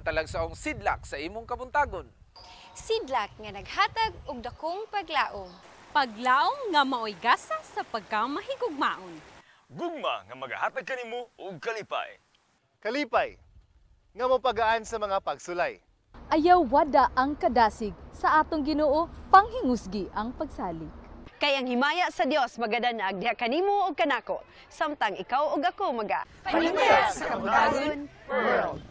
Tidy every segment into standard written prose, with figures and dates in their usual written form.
talagsaong sidlak sa imong kabuntagon. Sidlak nga naghatag og dakong paglaom. Paglaom nga maoy gasa sa pagkamahigugmaon. Gugma nga magahatag kanimo og kalipay. Kalipay nga mopagaan sa mga pagsulay. Ayaw wada ang kadasig sa atong Ginoo, panghingusgi ang pagsalig. Kay ang himaya sa Dios magadanag diha kanimo og kanako, samtang ikaw og ako maga Panimbaya sa Kabuntagon World.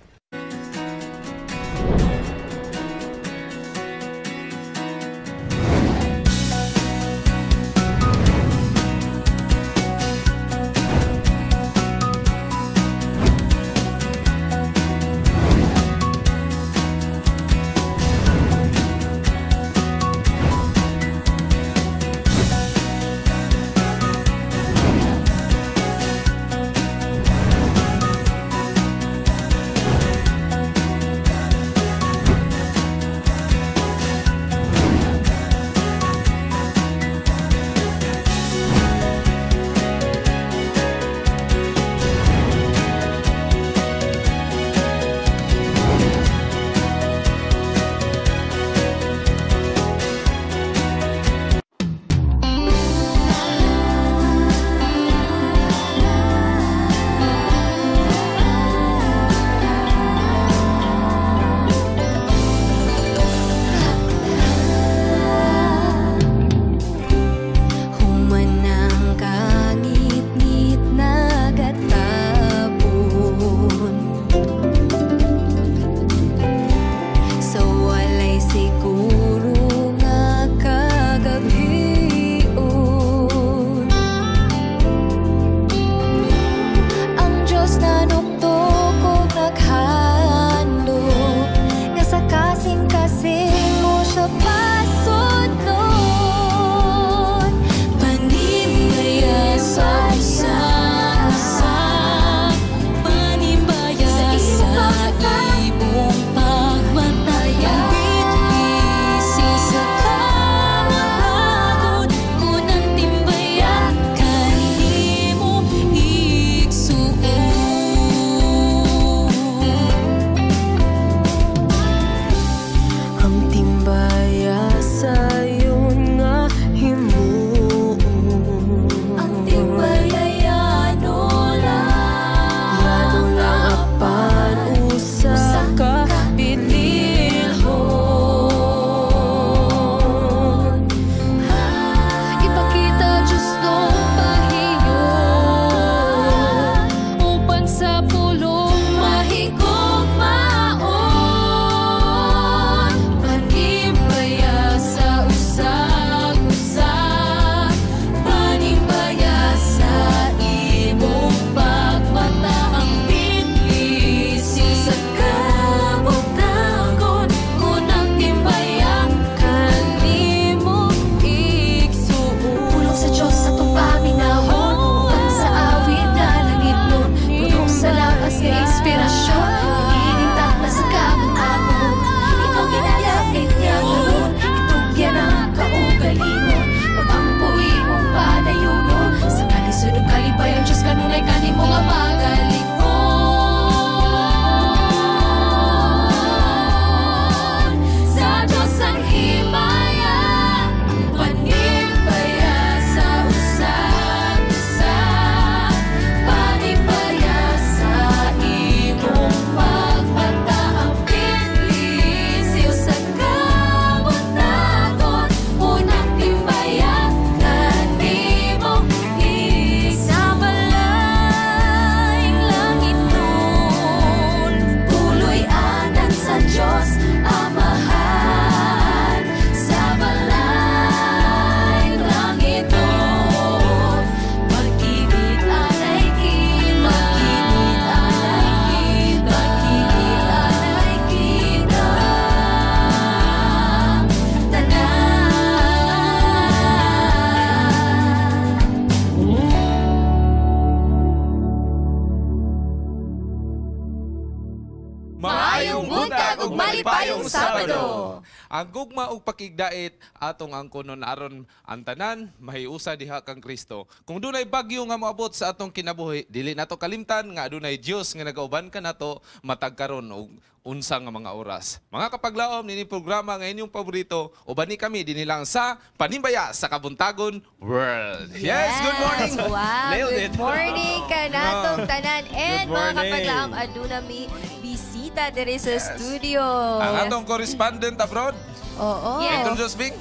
Maayong buntag ug malipayong Sabado. Ang gugma ug pakigdait atong angkonon aron ang tanan mahiusa diha kang Kristo. Kung dunay bagyo nga moabot sa atong kinabuhi, dili nato kalimtan nga adunay Dios nga nagauban kanato matag karon ug unsa nga mga oras. Mga kapaglaom, nini programa nga inyong paborito, uban ni kami dinhi lang sa Panimbaya sa Kabuntagon World. Yes, good morning. Wow, Nailed good it. morning kanatong tanan and Good mga morning. kapaglaom, aduna mi bisita diri sa studio. Ang atong correspondent abroad, Oo. Yes. introduce Bing.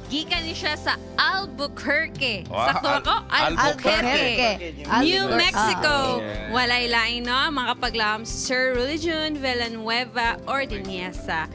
Gikan ni siya sa Albuquerque. Wow, Sakto ako? Albuquerque. New Albuquerque. Mexico. Yes. Walay lain, no? Mga kapaglaom, Sir Religion Villanueva Ordiniesa.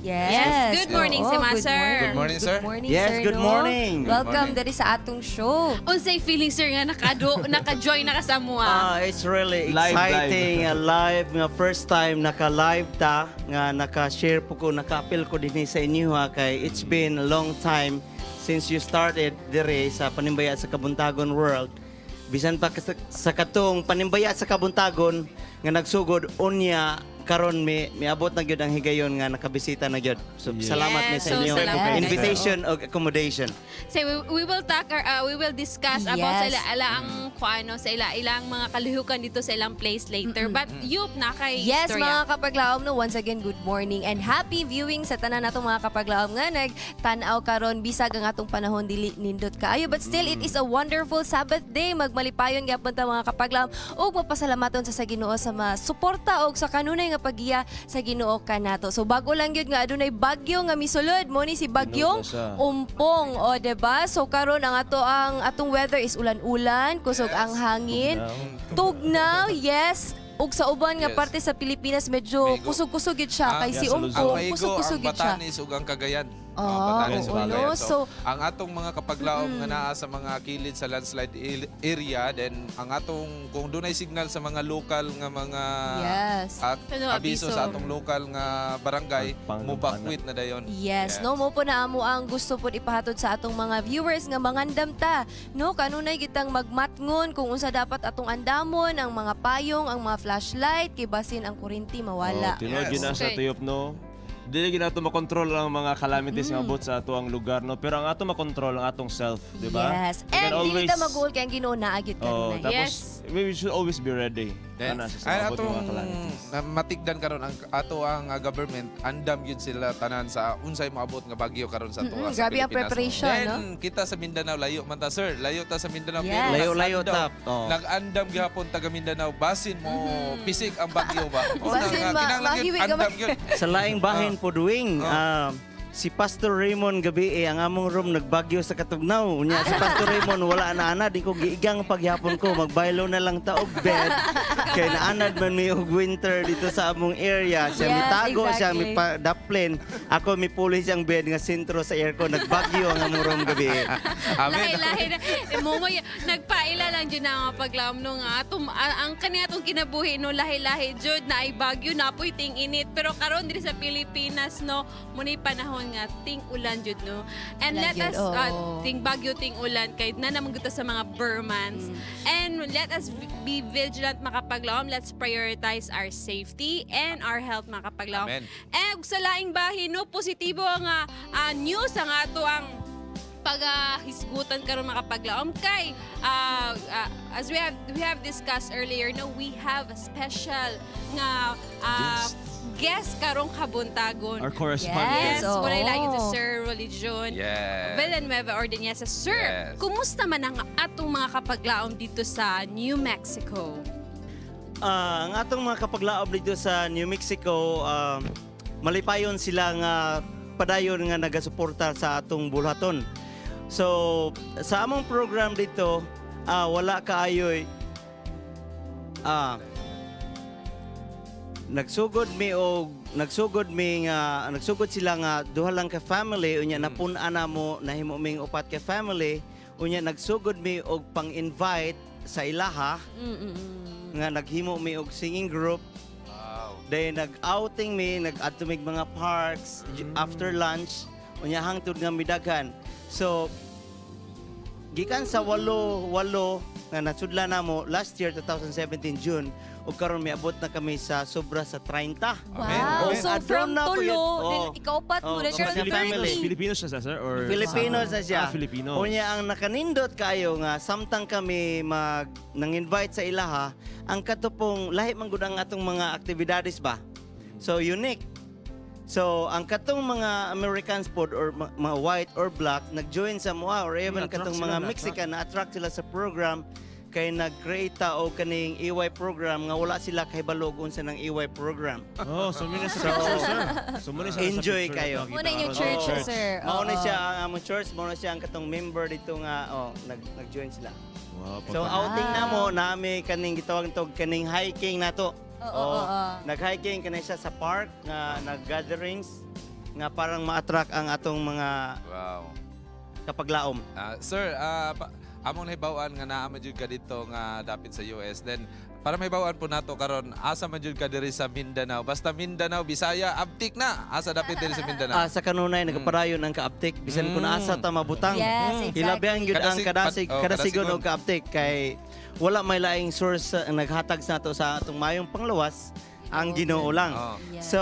Yes. Good morning, Oo, si Ma, good sir. morning. Good morning, sir. Good morning, Yes, sir, good no? morning. Good Welcome morning. diri sa atong show. Unsay feeling, sir, nga naka-join na ka sa mua? Ah, it's really Live, exciting. Live nga first time naka-live ta nga naka-share po ko, naka-appeal ko dinhi sa inyo ha, kay it's been a long time since you started dire sa Panimbaya sa Kabuntagon World. Bisan pa sa katong Panimbaya sa Kabuntagon nga nagsugod unya karon mi miabot na gyud ang higayon nga nakabisita na gyud. So salamat mi Yes, sa so inyong salamat. invitation og accommodation. So we will talk or we will discuss about sa Yes. ila, ila ang kuano sa ila ilang mga kalihukan dito sa ilang place later. But yup na kay Yes, istorya. mga kapaglaom, no, once again, good morning and happy viewing sa tanan natong mga kapaglaom nga nagtan-aw karon bisag ang atong panahon dili nindot kaayo, but still it is a wonderful Sabbath day. Magmalipayon gyapon ta, mga kapaglaom, ug mapasalamaton sa Ginoo sa mga suporta og sa kanunay nga paggiya sa Ginoo kanato. So bago lang gyud nga adunay bagyo nga misulod mo ni si Bagyong Umpong, o diba? So karon ang ato ang atong weather is ulan-ulan, kusog ang hangin. Tugnaw, yes. Ug sa uban nga parte sa Pilipinas medyo Maigo. kusog-kusog gyud siya Ah, kay si Ang Umpong, maigo, kusog-kusog ang gyud siya. Batanes ug ang Cagayan. Ah, Ang Batanes ug oo, Cagayan. no? So, ang atong mga kapaglaom nga naa sa mga kilid sa landslide area, then ang atong kung dunay signal sa mga local nga mga Ano, abiso abiso. sa atong local nga barangay, mubakwit na dayon. Yes, no, mo po na amo ang gusto po ipahatod sa atong mga viewers nga mangandam ta, no, kanunay gitang magmatngon kung unsa dapat atong andamon, ang mga payong, ang mga flashlight, kay basin ang kuryente mawala. Oh, tinuod yun na sa tuyop, no? Dili gyud nato makontrol ang mga calamities nga abot sa ato ang lugar, no? Pero ang ato makontrol ang atong self, di ba? Yes. We can And dili always ta mag-uol kay ang Ginoo naa gyud Oh, kanunay. tapos we should always be ready. Then, Ana sa ay, abot atong ng mga calamities. na matigdan karon ang ato ang government, andam gyud sila tanan sa unsay moabot nga bagyo karon sa tuwa sa Grabe ang Pilipinas. preparation, Then, no? kita sa Mindanao, layo man ta, sir. Layo ta sa Mindanao. Yes. Pero Layo-layo nag-andam- ta. Oh. Nag-andam gihapon taga Mindanao. Basin mo pisik ang bagyo ba? O, Basin kinahanglan gyud, mahiwi ka andam ba? gyud. Sa laing bahin po duwing, si Pastor Raymond gabi eh, ang among room nagbagyo sa katugnaw. Unya si Pastor Raymond wala na ana, di ko giigang paghapon ko, magbaylo na lang ta og bed. Kay naanad man mi og winter dito sa among area. Siya mitago siya mi daplin. Ako mipuli siyang bed nga sentro sa aircon, nagbagyo ang among room gabi. Amen. Lahi-lahi na. Eh, mo mo, nagpaila lang jud na mga paglaom no nga atom ang kani atong kinabuhi, no, lahi-lahi jud na ay bagyo na poy ting init, pero karon diri sa Pilipinas, no, muni panahon nga ting ulan jud, no, and Ulan let jud, us oo. ting bagyo, ting ulan kay na naman gyud ta sa mga ber months and let us be vigilant, makapaglaom. Let's prioritize our safety and our health, makapaglaom. Amen. Eh, ug sa laing bahin, no, positibo ang news ang ato ang paghisgutan karon, makapaglaom, kay as we have discussed earlier, no, we have a special nga guest karong kabuntagon. Our correspondent. Yes, Oo. walay lain si Sir Religion Villanueva Ordiniesa. Sir, kumusta man ang atong mga kapaglaom dito sa New Mexico? Ah, ang atong mga kapaglaom dito sa New Mexico, malipayon sila nga padayon nga nagasuporta sa atong bulhaton. So, sa among program dito, wala kaayoy nagsugod mi nga nagsugod sila nga duha lang ka family, unya napun-an na mo nahimo ming upat ka family, unya nagsugod mi og pang-invite sa ilaha nga naghimo mi og singing group. Then nag-outing mi, nag-adto mig mga parks after lunch, unya hangtod nga midaghan. So Gikan sa walo, walo nga nasudla namo last year 2017 June ug karon miabot na kami sa sobra sa 30. Wow. Og So from aduna po tulo, yun. then Oh. ikaupat mo Oh, na siya kapatid family. 30. Filipino siya, sir? Or Filipino sa siya. Ah, Filipino. Unya ang nakanindot kaayo nga samtang kami mag nang-invite sa ilaha, ang katupong lahi man gud ang atong mga aktibidades ba. So unique. So ang katong mga Americans pod or mga white or black nag-join sa mua or even Na-attract katong sila, mga na-attract. Mexican na-attract sila sa program kay nag-create ta og kaning EY program nga wala sila kahibalo kung unsa ng EY program. Oh, so muna sa picture, sir. So muna siya sa Enjoy picture kayo. na nakita Muna inyong karon. church, Oo. sir. Mao na Oo. siya ang among church, mao na siya ang katong member dito nga oh, nag-join sila. Wow, So outing namo nami kaning gitawag to kaning hiking nato. Oo, oo, oo. Nag-hiking kanay siya sa park nga nag-gatherings nga parang ma-attract ang atong mga kapaglaom. Ah, sir, among nahibaw-an nga naa man jud ka dito nga dapit sa US. Then para mahibaw-an po nato karon, asa man jud ka diri sa Mindanao? Basta Mindanao, Bisaya, abtik na. Asa dapit diri sa Mindanao? Ah, sa kanunay nagapadayon ang kaaptik bisan kung asa ta mabutang. Yes, exactly. Hilabihan gyud ang kadasig oh, kadasigon kadasigon. og kaaptik kay wala may laing source ang naghatag sa nato sa atong mayong panglawas ang Ginoo lang. Oh. Yes. So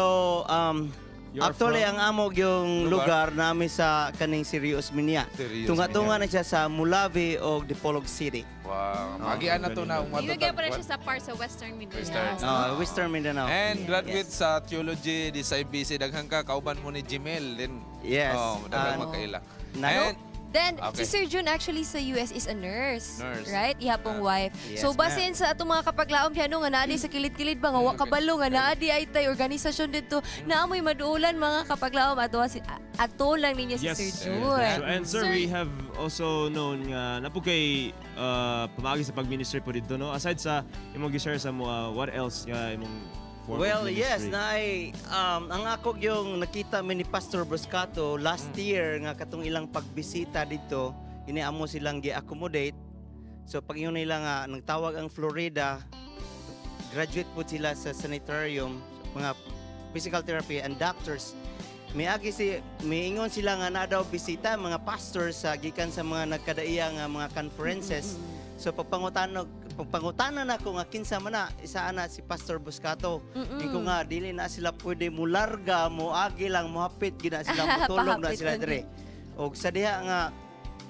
You are actually from? ang amo yung Lugar? lugar nami sa kaning Sirius Minia. Sirius Tunga-tunga Minia. na siya sa Molave o Dipolog City. Wow. Magian na to na Iwagay pa na siya sa part sa Western Mindanao. Western. Oh, Western Mindanao. And graduate sa theology di sa MBC, daghan ka kauban mo ni Jimel din. Yes. Oh, daghang Ah, magkaila. And Then, si Okay. Sir Jun actually sa US is a nurse. Nurse. Right? Ihapong wife. Yes, So, basin sa atong mga kapaglaom siya, no, nga naa di sa kilid-kilid ba, nga wa kabalo, nga naa di ay tay organisasyon dito, naamoy maduulan mga kapaglaom, ato, si, ato lang ninyo si Sir Jun. So, and sir, we have also known nga napo kay pamaagi sa pag-ministry po dito, no? Aside sa imong gi-share sa mo, what else nga imong form Well, of yes, ministry? naay ang ako yung nakita mi ni Pastor Bruscato last year nga katong ilang pagbisita dito, iniamo silang gi-accommodate. So pag ingon nila nga nagtawag ang Florida, graduate po sila sa sanitarium, mga physical therapy and doctors. Miagi si miingon sila nga na daw bisita mga pastors sa gikan sa mga nagkadaiya nga mga conferences. So pagpangutana na ko nga kinsa man na isa ana si Pastor Buscato. Ingon nga dili na sila pwede mularga, moagi lang mohapit gina sila motulog na Pahapit sila lang. dire. Og sa diha nga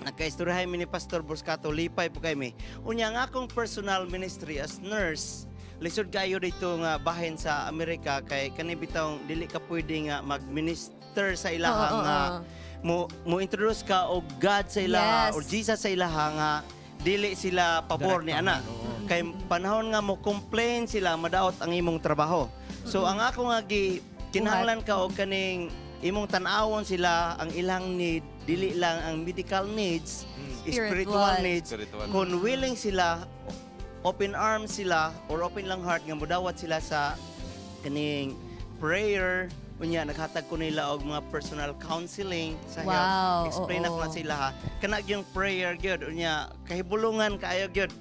nagkaistoryahay mi ni Pastor Buscato, lipay po kami. Unya nga akong personal ministry as nurse, lisod kayo dito nga bahin sa Amerika kay kani bitawng dili ka pwede nga mag-minister sa ilaha Oo, oo, nga oo. mo mo introduce ka og God sa ilaha or Jesus sa ilaha nga dili sila pabor ni ana. Kay panahon nga mo complain sila, madaot ang imong trabaho. So ang ako nga gi kinahanglan ka og kaning imong tan-awon sila ang ilang need, dili lang ang medical needs, spiritual Spiritual. needs. Spiritual. Kung willing sila, open arms sila or open lang heart nga mudawat sila sa kaning prayer, unya naghatag ko nila og mga personal counseling sa health. Explain ako na sila ha kana yung prayer gyud. Unya kahibulungan kaayo gyud,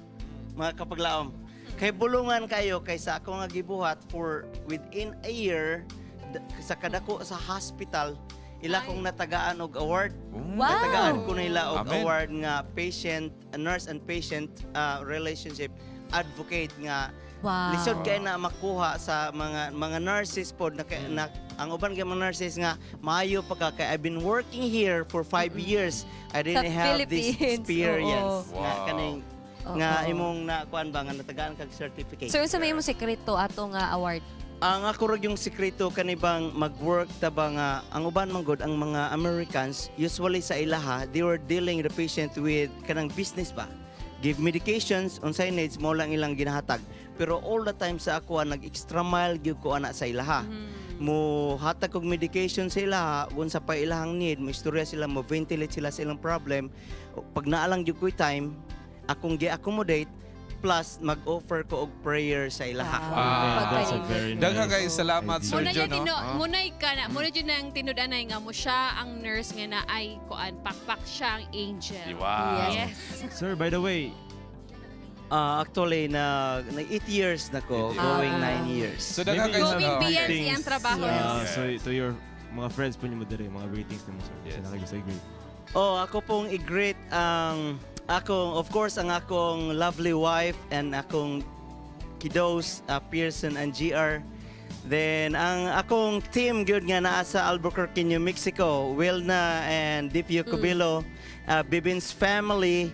mga kapaglaom, kahibulungan kayo kay sa ako nga gibuhat for within a year sa kadako sa hospital ila kong natagaan og award. Natagaan ko nila og Amen. award nga patient nurse and patient relationship advocate nga lisod kay na makuha sa mga nurses pod na ang uban kay mga nurses nga maayo pa ka kay I've been working here for 5 years, I didn't Sa have this Philippines, experience oo. nga kaning nga imong na kuan ba nga natagaan kag certificate. Sir, unsa may imong sekreto ato nga award? Ang ako ra yung sekreto kanibang mag-work ta ba nga ang uban man gud ang mga Americans usually sa ilaha they were dealing the patient with kanang business ba, give medications unsay needs mo lang ilang ginahatag, pero all the time sa ako nag extra mile gyud ko ana sa ilaha, mo hatag og medication sa ilaha unsa pa ilahang need, mo istorya sila, mo ventilate sila sa ilang problem. Pag naalang gyud ko'y time akong gi-accommodate plus mag-offer ko og prayer sa ilaha. Wow. That's a very nice Daghan kay salamat, Sir Muna John. niya No? tino, Oh. muna ka na, muna jud nang tinud-anay nga mo siya ang nurse nga na ay kuan pakpak siya ang angel. Wow. Yes. Sir, by the way, Actually, na 8 years na ko, 8 years. going 9 years. So daghan Maybe kay Going oh. beyond greetings, siyang trabaho. So, to your mga friends po niyo mo diri, mga greetings nimo, sir. Yes. Sa nakag-greet. Oh, ako pong i-greet ang Akong, of course, ang akong lovely wife and akong kiddos, Pearson and GR. Then ang akong team gyud nga naa sa Albuquerque, New Mexico, Wilna and Dipio Cubilo, Bibins family,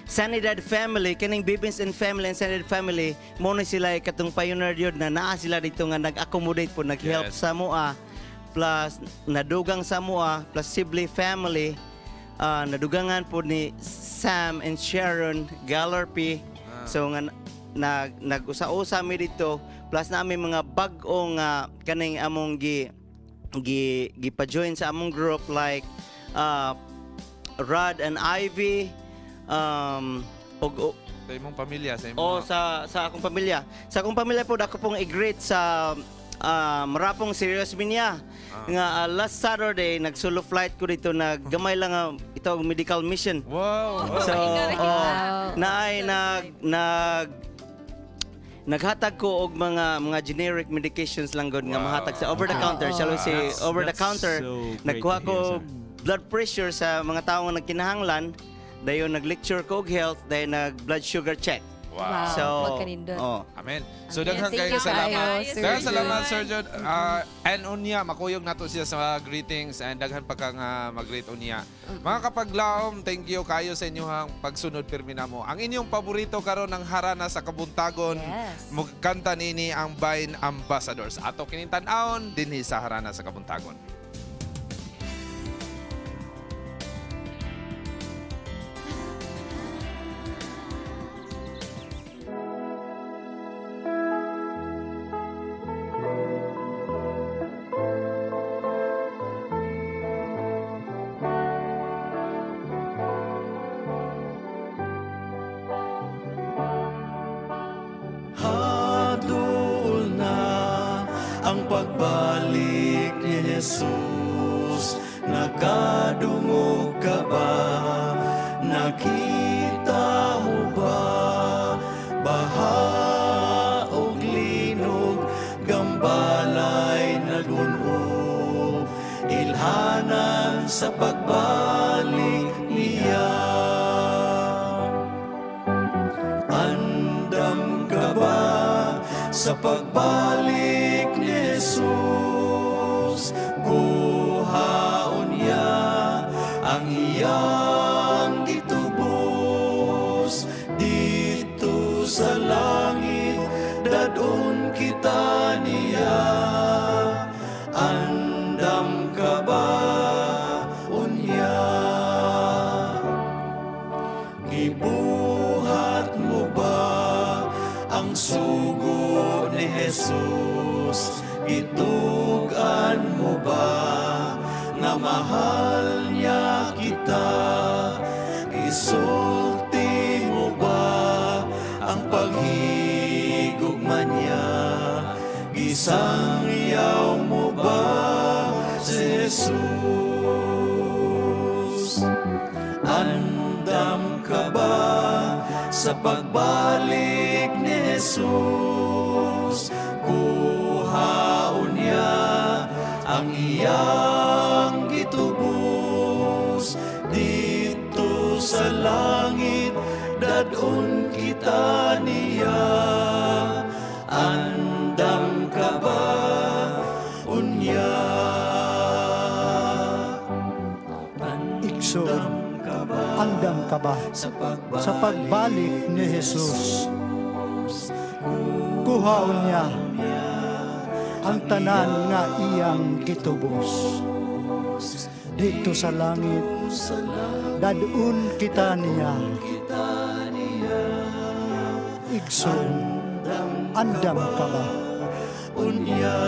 Sanidad family, kaning Bibins and family and Sanidad family, mo na sila katong pioneer yun na naa sila dito nga nag-accommodate po, nag-help sa mua, plus nadugang sa mua, plus Sibley family, nadugangan po ni Sam and Sharon Gallerpy. So nga nag-usa-usa mi dito, plus namin mga bag-o nga kaning among gi gi gipa-join sa among group like Rod and Ivy, og sa imong pamilya, sa imong oh, sa akong pamilya. Sa akong pamilya po ako pong i-greet sa Marapong Serious Minya. Nga last Saturday nag-solo flight ko dito, naggamay lang ito ang medical mission. Wow. So naay naghatag ko og mga generic medications lang gud nga mahatag sa over the counter, shall we say over the counter. So nagkuha ko blood pressure sa mga tawo nga nagkinahanglan, dayon nag-lecture ko og health, dayon nag blood sugar check. Wow. So, oh. Amen. So daghang kayo salamat. Daghang salamat, Sir John. And unya makuyog nato siya sa greetings and daghan pa ka nga mag-greet unya. Mga kapaglaom, thank you kayo sa inyong pagsunod pirmi namo. Ang inyong paborito karon ang harana sa kabuntagon. Yes. Mugkanta nini ang Vine Ambassadors. Ato kining tan-awon dinhi sa harana sa kabuntagon. Pagbalik ni Jesus, nakadungog ka ba? Nakita mo ba? Baha og linog, gambalay nagunob, ilhanan sa pagbalik niya. Andam ka ba sa pagbalik ni Jesus? Kuhaon niya ang iyang gitubos dito sa langit, dadon kita niya. Andam ka ba unya? Gibuhat mo ba ang sugo ni Jesus? Gitugan mo ba nga mahal niya kita? Gisulti mo ba ang paghigugma niya? Gisangyaw mo ba si Jesus? Andam ka ba sa pagbalik ni Jesus? Kuhaon niya ang iyang gitubos dito sa langit, dadon kita niya. Andam ka ba unya? Igsoon, andam ka ba sa pagbalik ni Jesus? Kuhaon niya ang tanan nga iyang gitubos dito sa langit, dadun kita niya. Igsoon, andam ka ba unya?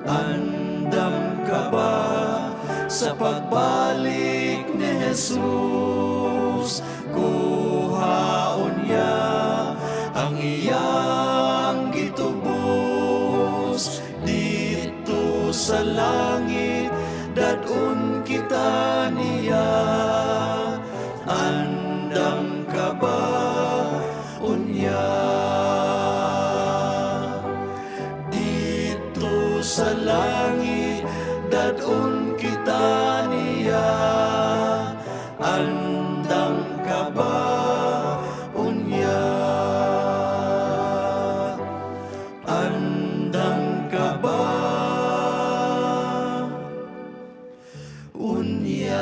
Andam ka ba sa pagbalik ni Jesus? Kuhaon niya ang iyang gitubos dito sa langit, dadon kita niya. Andam ka ba unya? Dito sa langit, dadon kita niya. unya.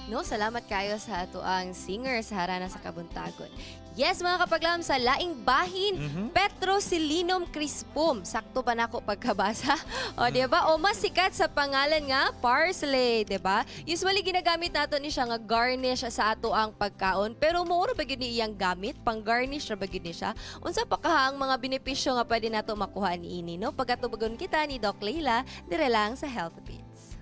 No, salamat kayo sa ato ang singer sa Harana sa Kabuntagon. Yes, mga kapaglam, sa laing bahin, Petroselinum crispum. Sakto pa nako pagkabasa. O, di ba? O mas sikat sa pangalan nga parsley, di ba? Usually ginagamit nato ni siya nga garnish sa ato ang pagkaon, pero muuro ba gyud ni iyang gamit? Pang-garnish ra ba gyud ni siya? Unsa pa kaha ang mga benepisyo nga pwede nato makuha niini, no? Pagkatubagon kita ni Doc Leila, dire lang sa Health Beats.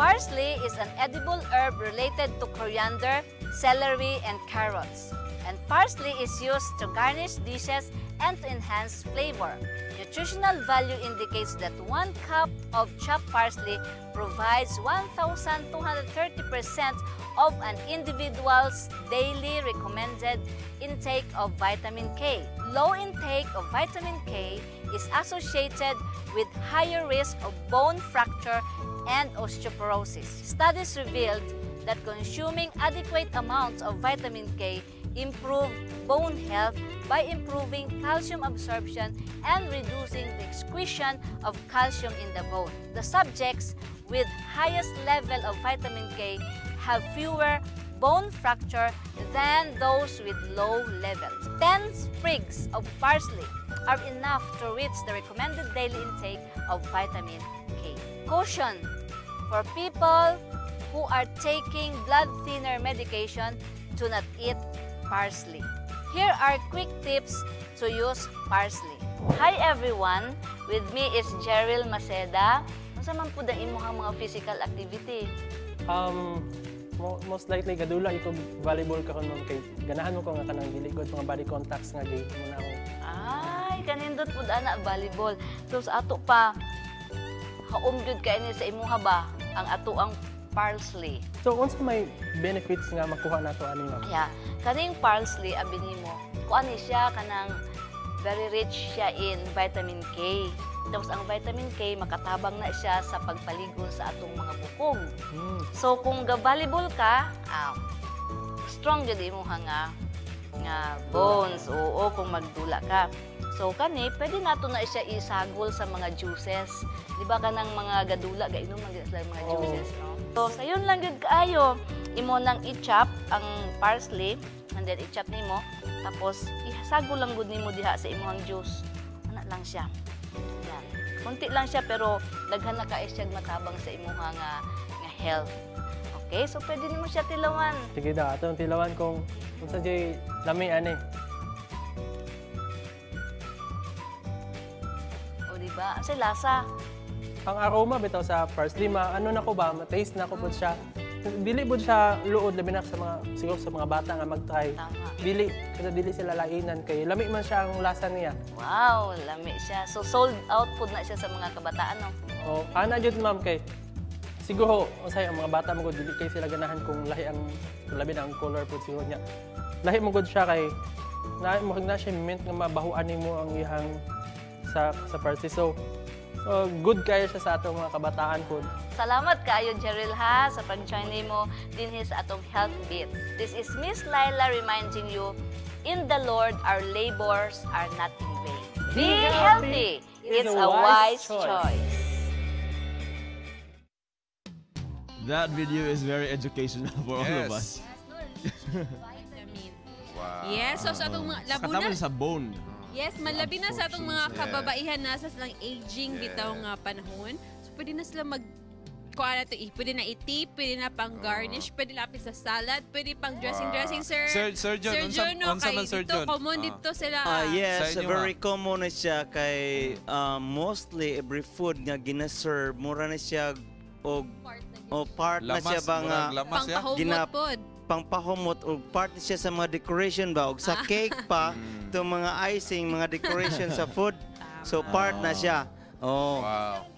Parsley is an edible herb related to coriander, celery, and carrots. And parsley is used to garnish dishes and to enhance flavor. Nutritional value indicates that 1 cup of chopped parsley provides 1,230% of an individual's daily recommended intake of vitamin K. Low intake of vitamin K is associated with higher risk of bone fracture and osteoporosis. Studies revealed that consuming adequate amounts of vitamin K improve bone health by improving calcium absorption and reducing the excretion of calcium in the bone. The subjects with highest level of vitamin K have fewer bone fracture than those with low levels. 10 sprigs of parsley are enough to reach the recommended daily intake of vitamin K. Caution for people who are taking blood thinner medication, do not eat parsley. Here are quick tips to use parsley. Hi everyone, with me is Gerald Maceda. Unsa man pud ang imong mga physical activity? Most likely gadula ikog volleyball karon ma'am kay ganahan mo ko nga kanang dili gud mga body contacts nga gay mo na ako. Ay, kanindot pud ana volleyball. So sa ato pa haom gyud kay ni sa imuha ba ang ato ang parsley. So unsa may benefits nga makuha nato ani ma'am? Yeah, kaning parsley abi nimo. Kuan ni siya kanang very rich siya in vitamin K. Tapos ang vitamin K makatabang na siya sa pagpaligon sa atong mga bukog. So kung ga-volleyball ka, strong jud imuha nga bones. Oo, kung magdula ka. So kani pwede nato na siya isagol sa mga juices. Di ba kanang mga gadula gainom man gyud sila mga juices, no? So sayon lang gyud kaayo. Imo nang i-chop ang parsley and then i-chop nimo tapos isagol lang gud nimo diha sa imong juice. Ana lang siya. Yan. Kunti lang siya pero daghan na kaayo siya matabang sa imuha nga health. Okay, so pwede nimo siya tilawan. Sige daw, atong tilawan kung unsa jay lami ani. O di ba? Ang lasa. Ang aroma bitaw sa parsley, ma ano na ko ba, ma-taste na ko pud siya. Dili pud siya luod labi na sa mga siguro sa mga bata nga mag-try. Dili kasi dili sila lainan kay lami man siya ang lasa niya. Wow, lami siya. So sold out pud na siya sa mga kabataan, no? Oh, ana jud ma'am kay siguro unsay ang mga bata mo gud dili kay sila ganahan kung lahi ang labi na ang color pud siguro niya. Lahi mo gud siya kay na mo na siya mint nga mabahuan nimo ang iyang sa parsley. So good kayo siya sa atong mga kabataan po. Salamat kaayo, Gerald, ha, sa pag-join nimo dinhi sa atong Health Beats. This is Miss Laila reminding you, in the Lord, our labors are not in vain. Be healthy. It's a wise choice. That video is very educational for all of us. Wow. Yes, so sa atong mga labuna. Katapos sa bone. Yes, malabi na sa atong mga kababaihan na sa silang aging bitaw nga panahon. So pwede na sila mag kuha na to, pwede na i-tip, pwede na pang garnish, pwede lapis sa salad, pwede pang dressing, sir. Sir John, Sir John, unsa man Sir John? Dito, common dito sila. Yes, very common na siya kay mostly every food nga gina-serve, mura na siya og part na siya ba nga pangpahumot pod. Pangpahumot og part siya sa mga decoration ba og sa cake pa to mga icing, mga decoration sa food. So part na siya. Oh. Wow.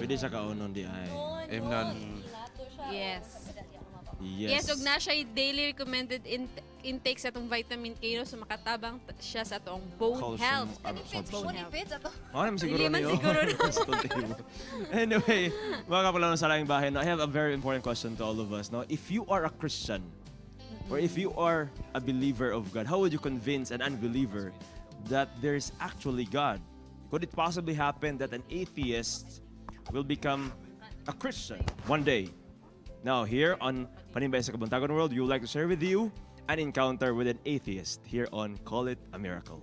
Pwede siya kaunon diay. Imnon. Yes. Yes. Yes, ug na siya daily recommended intake sa atong vitamin K, no, so makatabang siya sa atong bone Calcium health. absorption. Bone health. Mao naman siguro Dili man niyo. siguro no. Anyway, mga kapalaw sa laing bahay, no, I have a very important question to all of us. No? If you are a Christian, or if you are a believer of God, how would you convince an unbeliever that there's actually God? Could it possibly happen that an atheist will become a Christian one day? Now, here on Panimbaya sa Kabuntagon World, we would like to share with you an encounter with an atheist here on Call It a Miracle.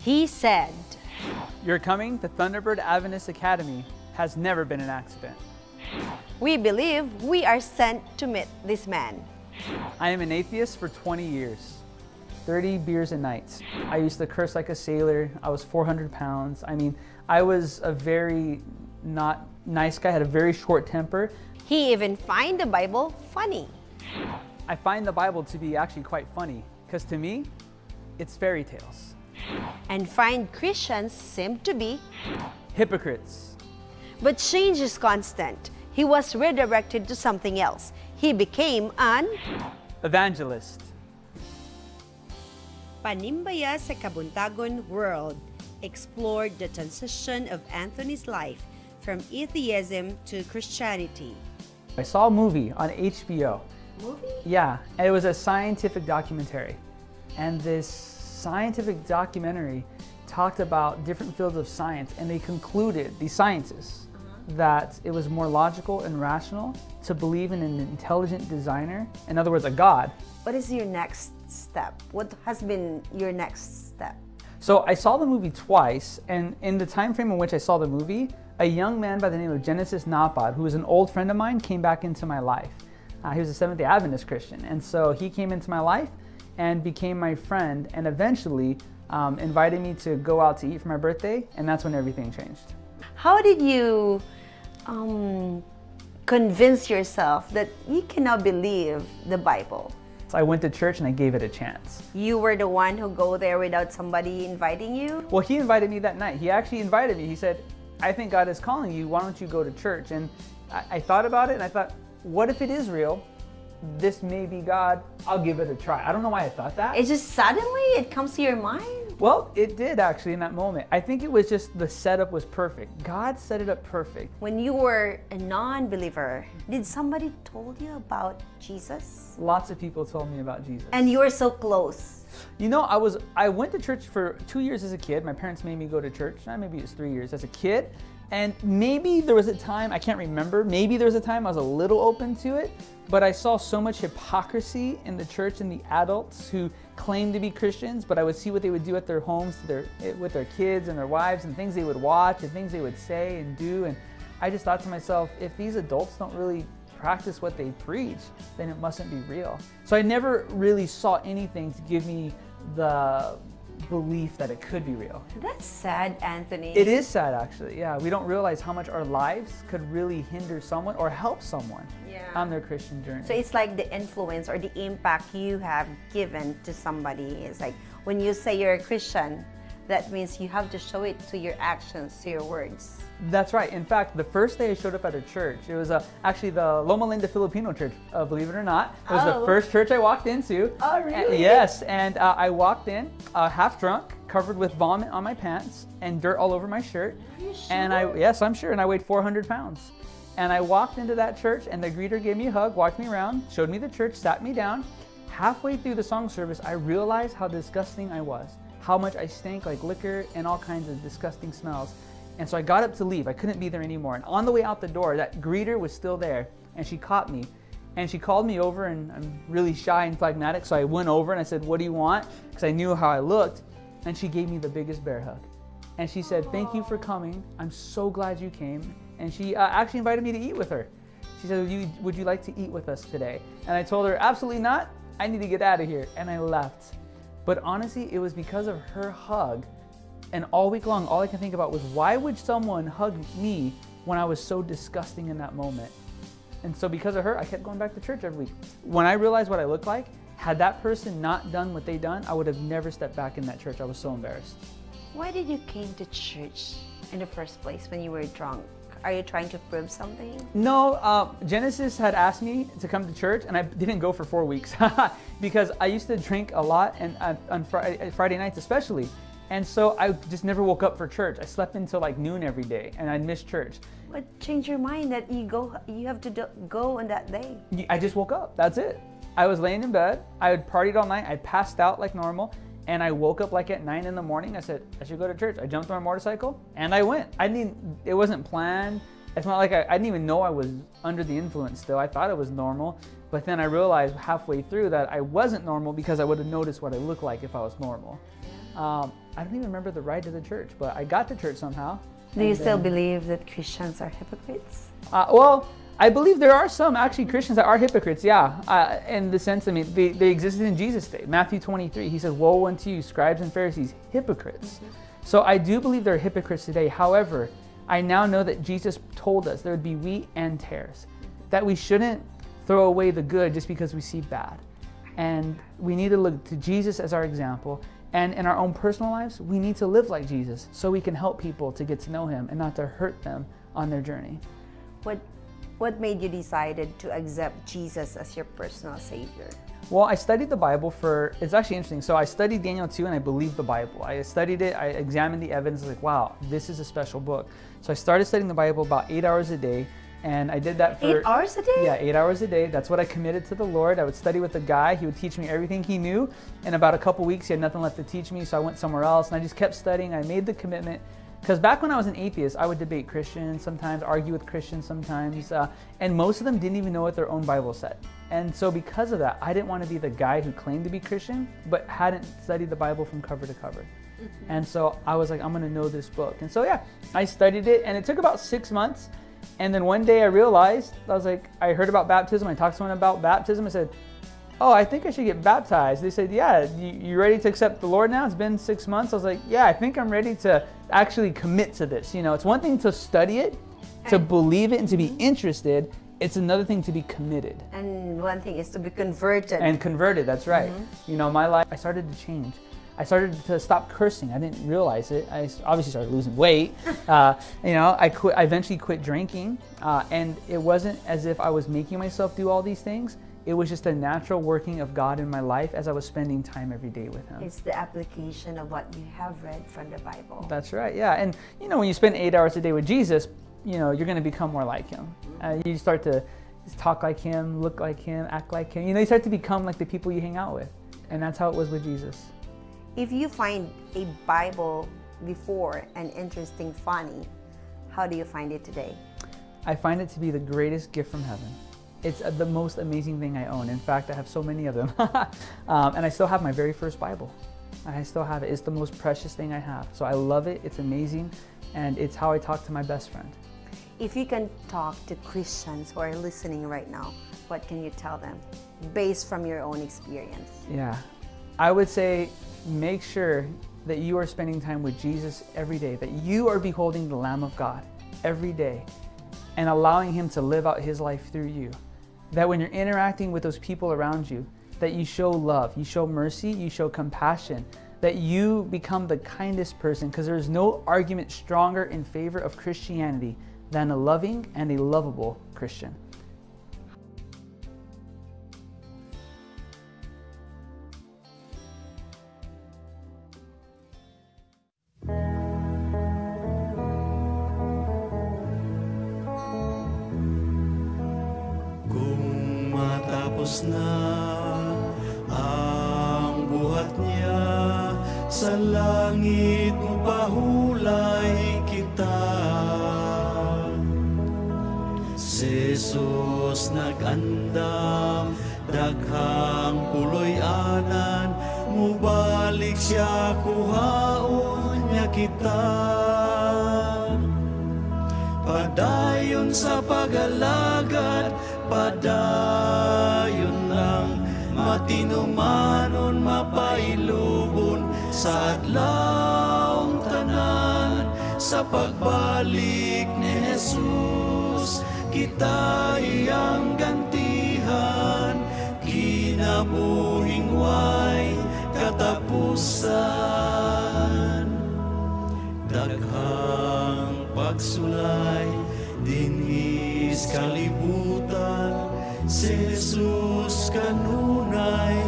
He said, "Your coming to Thunderbird Adventist Academy has never been an accident." "We believe we are sent to meet this man." "I am an atheist for 20 years, 30 beers a night. I used to curse like a sailor. I was 400 pounds. I mean, I was a very not nice guy, had a very short temper." He even find the Bible funny. "I find the Bible to be actually quite funny, because to me, it's fairy tales." And find Christians seem to be hypocrites. But change is constant. He was redirected to something else. He became an evangelist. Panimbaya sa Kabuntagon World explored the transition of Anthony's life from atheism to Christianity. I saw a movie on HBO. Movie? Yeah, and it was a scientific documentary. And this scientific documentary talked about different fields of science, and they concluded, the scientists, that it was more logical and rational to believe in an intelligent designer, in other words, a God. What is your next step? What has been your next step? So I saw the movie twice, and in the time frame in which I saw the movie, a young man by the name of Genesis Napad, who was an old friend of mine, came back into my life. He was a Seventh-day Adventist Christian, and so he came into my life and became my friend, and eventually invited me to go out to eat for my birthday, and that's when everything changed. How did you convince yourself that you cannot believe the Bible? So I went to church and I gave it a chance. You were the one who go there without somebody inviting you? Well, he invited me that night. He actually invited me. He said, "I think God is calling you. Why don't you go to church?" And I thought about it and I thought, what if it is real? This may be God. I'll give it a try. I don't know why I thought that. It just suddenly it comes to your mind? Well, it did actually in that moment. I think it was just the setup was perfect. God set it up perfect. When you were a non-believer, did somebody told you about Jesus? Lots of people told me about Jesus. And you were so close. You know, I went to church for 2 years as a kid. My parents made me go to church. Maybe it was 3 years as a kid. And maybe there was a time, I can't remember, maybe there was a time I was a little open to it, but I saw so much hypocrisy in the church and the adults who claimed to be Christians, but I would see what they would do at their homes with their kids and their wives and things they would watch and things they would say and do. And I just thought to myself, if these adults don't really practice what they preach, then it mustn't be real. So I never really saw anything to give me the belief that it could be real. That's sad, Anthony. It is sad, actually. Yeah, we don't realize how much our lives could really hinder someone or help someone on their Christian journey. So it's like the influence or the impact you have given to somebody. It's like when you say you're a Christian, that means you have to show it to your actions, to your words. That's right. In fact, the first day I showed up at a church, it was actually the Loma Linda Filipino Church, believe it or not. It was the first church I walked into. Oh, really? Yes, and I walked in half drunk, covered with vomit on my pants and dirt all over my shirt. Are you sure? And yes, I'm sure, and I weighed 400 pounds. And I walked into that church, and the greeter gave me a hug, walked me around, showed me the church, sat me down. Halfway through the song service, I realized how disgusting I was, how much I stank like liquor and all kinds of disgusting smells. And so I got up to leave. I couldn't be there anymore. And on the way out the door, that greeter was still there, and she caught me. And she called me over, and I'm really shy and phlegmatic, so I went over and I said, "What do you want?" Because I knew how I looked. And she gave me the biggest bear hug. And she said, "Thank you for coming. I'm so glad you came." And she actually invited me to eat with her. She said, would you like to eat with us today?" And I told her, "Absolutely not. I need to get out of here." And I left. But honestly, it was because of her hug. And all week long, all I can think about was, why would someone hug me when I was so disgusting in that moment? And so because of her, I kept going back to church every week. When I realized what I looked like, had that person not done what they done, I would have never stepped back in that church. I was so embarrassed. Why did you came to church in the first place when you were drunk? Are you trying to prove something? No, Genesis had asked me to come to church, and I didn't go for 4 weeks because I used to drink a lot, and on Friday nights especially. And so I just never woke up for church. I slept until like noon every day, and I'd miss church. What changed your mind that you go? You have to go on that day? I just woke up. That's it. I was laying in bed. I had partied all night. I passed out like normal. And I woke up like at 9 in the morning. I said, "I should go to church." I jumped on my motorcycle and I went. I didn't, it wasn't planned. It's not like I didn't even know I was under the influence still. I thought it was normal. But then I realized halfway through that I wasn't normal because I would have noticed what I looked like if I was normal. I don't even remember the ride to the church, but I got to church somehow. Do you And still then- believe that Christians are hypocrites? Well, I believe there are some actually Christians that are hypocrites, yeah. In the sense, I mean, they existed in Jesus' day. Matthew 23, he says, "Woe unto you, scribes and Pharisees, hypocrites." So I do believe there are hypocrites today. However, I now know that Jesus told us there would be wheat and tares, that we shouldn't throw away the good just because we see bad. And we need to look to Jesus as our example. And in our own personal lives, we need to live like Jesus so we can help people to get to know him and not to hurt them on their journey. What made you decided to accept Jesus as your personal savior? Well, I studied the Bible for, it's actually interesting. So I studied Daniel 2 and I believed the Bible. I studied it, I examined the evidence, I was like, "Wow, this is a special book." So I started studying the Bible about 8 hours a day, and I did that for 8 hours a day? Yeah, 8 hours a day. That's what I committed to the Lord. I would study with a guy. He would teach me everything he knew. In about a couple weeks, he had nothing left to teach me, so I went somewhere else, and I just kept studying. I made the commitment. Because back when I was an atheist, I would debate Christians sometimes, argue with Christians sometimes, and most of them didn't even know what their own Bible said. And so, because of that, I didn't want to be the guy who claimed to be Christian but hadn't studied the Bible from cover to cover. And so I was like, "I'm gonna know this book." And so, yeah, I studied it, and it took about 6 months. And then one day I realized, I was like, I heard about baptism. I talked to someone about baptism. I said, "Oh, I think I should get baptized." They said, "Yeah, you ready to accept the Lord now? It's been 6 months." I was like, "Yeah, I think I'm ready to actually commit to this." It's one thing to study it, to believe it, and to be interested. It's another thing to be committed. And one thing is to be converted. And converted, that's right. My life, I started to change. I started to stop cursing. I didn't realize it. I obviously started losing weight. I quit. I eventually quit drinking, and it wasn't as if I was making myself do all these things. It was just a natural working of God in my life as I was spending time every day with Him. It's the application of what you have read from the Bible. That's right. Yeah, and when you spend 8 hours a day with Jesus, you're going to become more like Him. You start to talk like Him, look like Him, act like Him. You start to become like the people you hang out with, and that's how it was with Jesus. If you find a Bible before and interesting, funny, how do you find it today? I find it to be the greatest gift from heaven. It's the most amazing thing I own. In fact, I have so many of them. And I still have my very first Bible. I still have it. It's the most precious thing I have. So I love it. It's amazing. And it's how I talk to my best friend. If you can talk to Christians who are listening right now, what can you tell them based from your own experience? Yeah. I would say make sure that you are spending time with Jesus every day, that you are beholding the Lamb of God every day and allowing Him to live out His life through you. That when you're interacting with those people around you, that you show love, you show mercy, you show compassion, that you become the kindest person, because there is no argument stronger in favor of Christianity than a loving and a lovable Christian. Kung matapos na ang buhat niya, sa langit mopahulay kita. Si Jesus nag-andam, daghang puloy-anan, mubalik siya kuhaon niya kita. Padayon sa pag-alagad, padayon lang, matinumanon, mapailubon sa adlawng tanan, sa pagbalik ni Jesus, kita iyang gantihan, kinabuhing way katapusan. Daghang pagsulay. Dinhis kalibutan, si Jesus kanunay,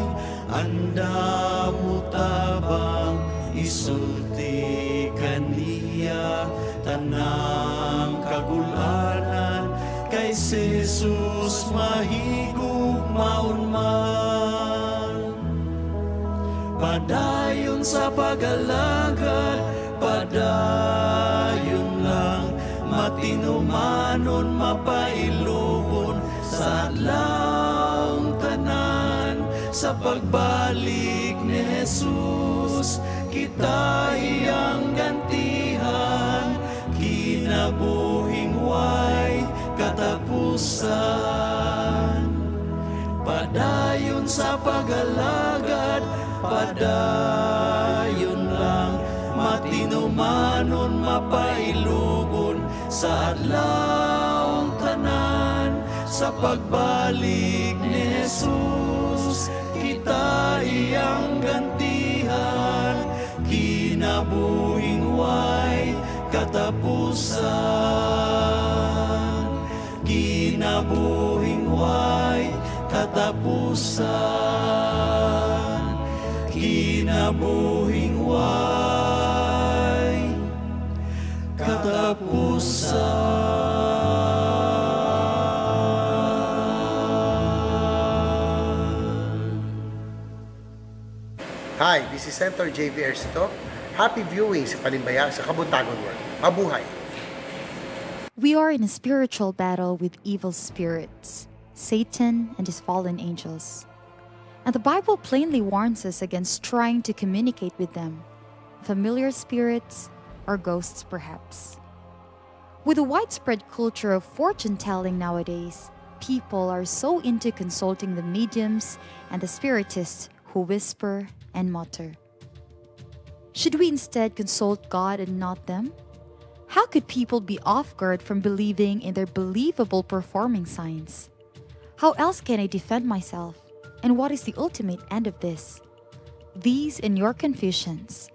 andam tabang isulti kaniya tanang kagulanan, kay si Jesus mahigugmaon man. Padayon sa pag-alagad, padayon lang, matinumanon, mapailubon sa adlawng tanan. Sa pagbalik ni Jesus, kita iyang gantihan, kinabuhing way katapusan. Padayon sa pag-alagad, padayon lang, matinumanon, mapailubon sa adlawng tanan. Sa pagbalik ni Jesus, kita iyang gantihan, kinabuhing way katapusan. Kinabuhing way katapusan. Kinabuhing way katapusan. Hi, this is Senator JV Ejercito. Happy viewing sa Panimbaya sa Kabuntagon World. Mabuhay! We are in a spiritual battle with evil spirits, Satan and his fallen angels. And the Bible plainly warns us against trying to communicate with them, familiar spirits or ghosts perhaps. With the widespread culture of fortune-telling nowadays, people are so into consulting the mediums and the spiritists who whisper and mutter. Should we instead consult God and not them? How could people be off guard from believing in their believable performing signs? How else can I defend myself? And what is the ultimate end of this? These and your confusions.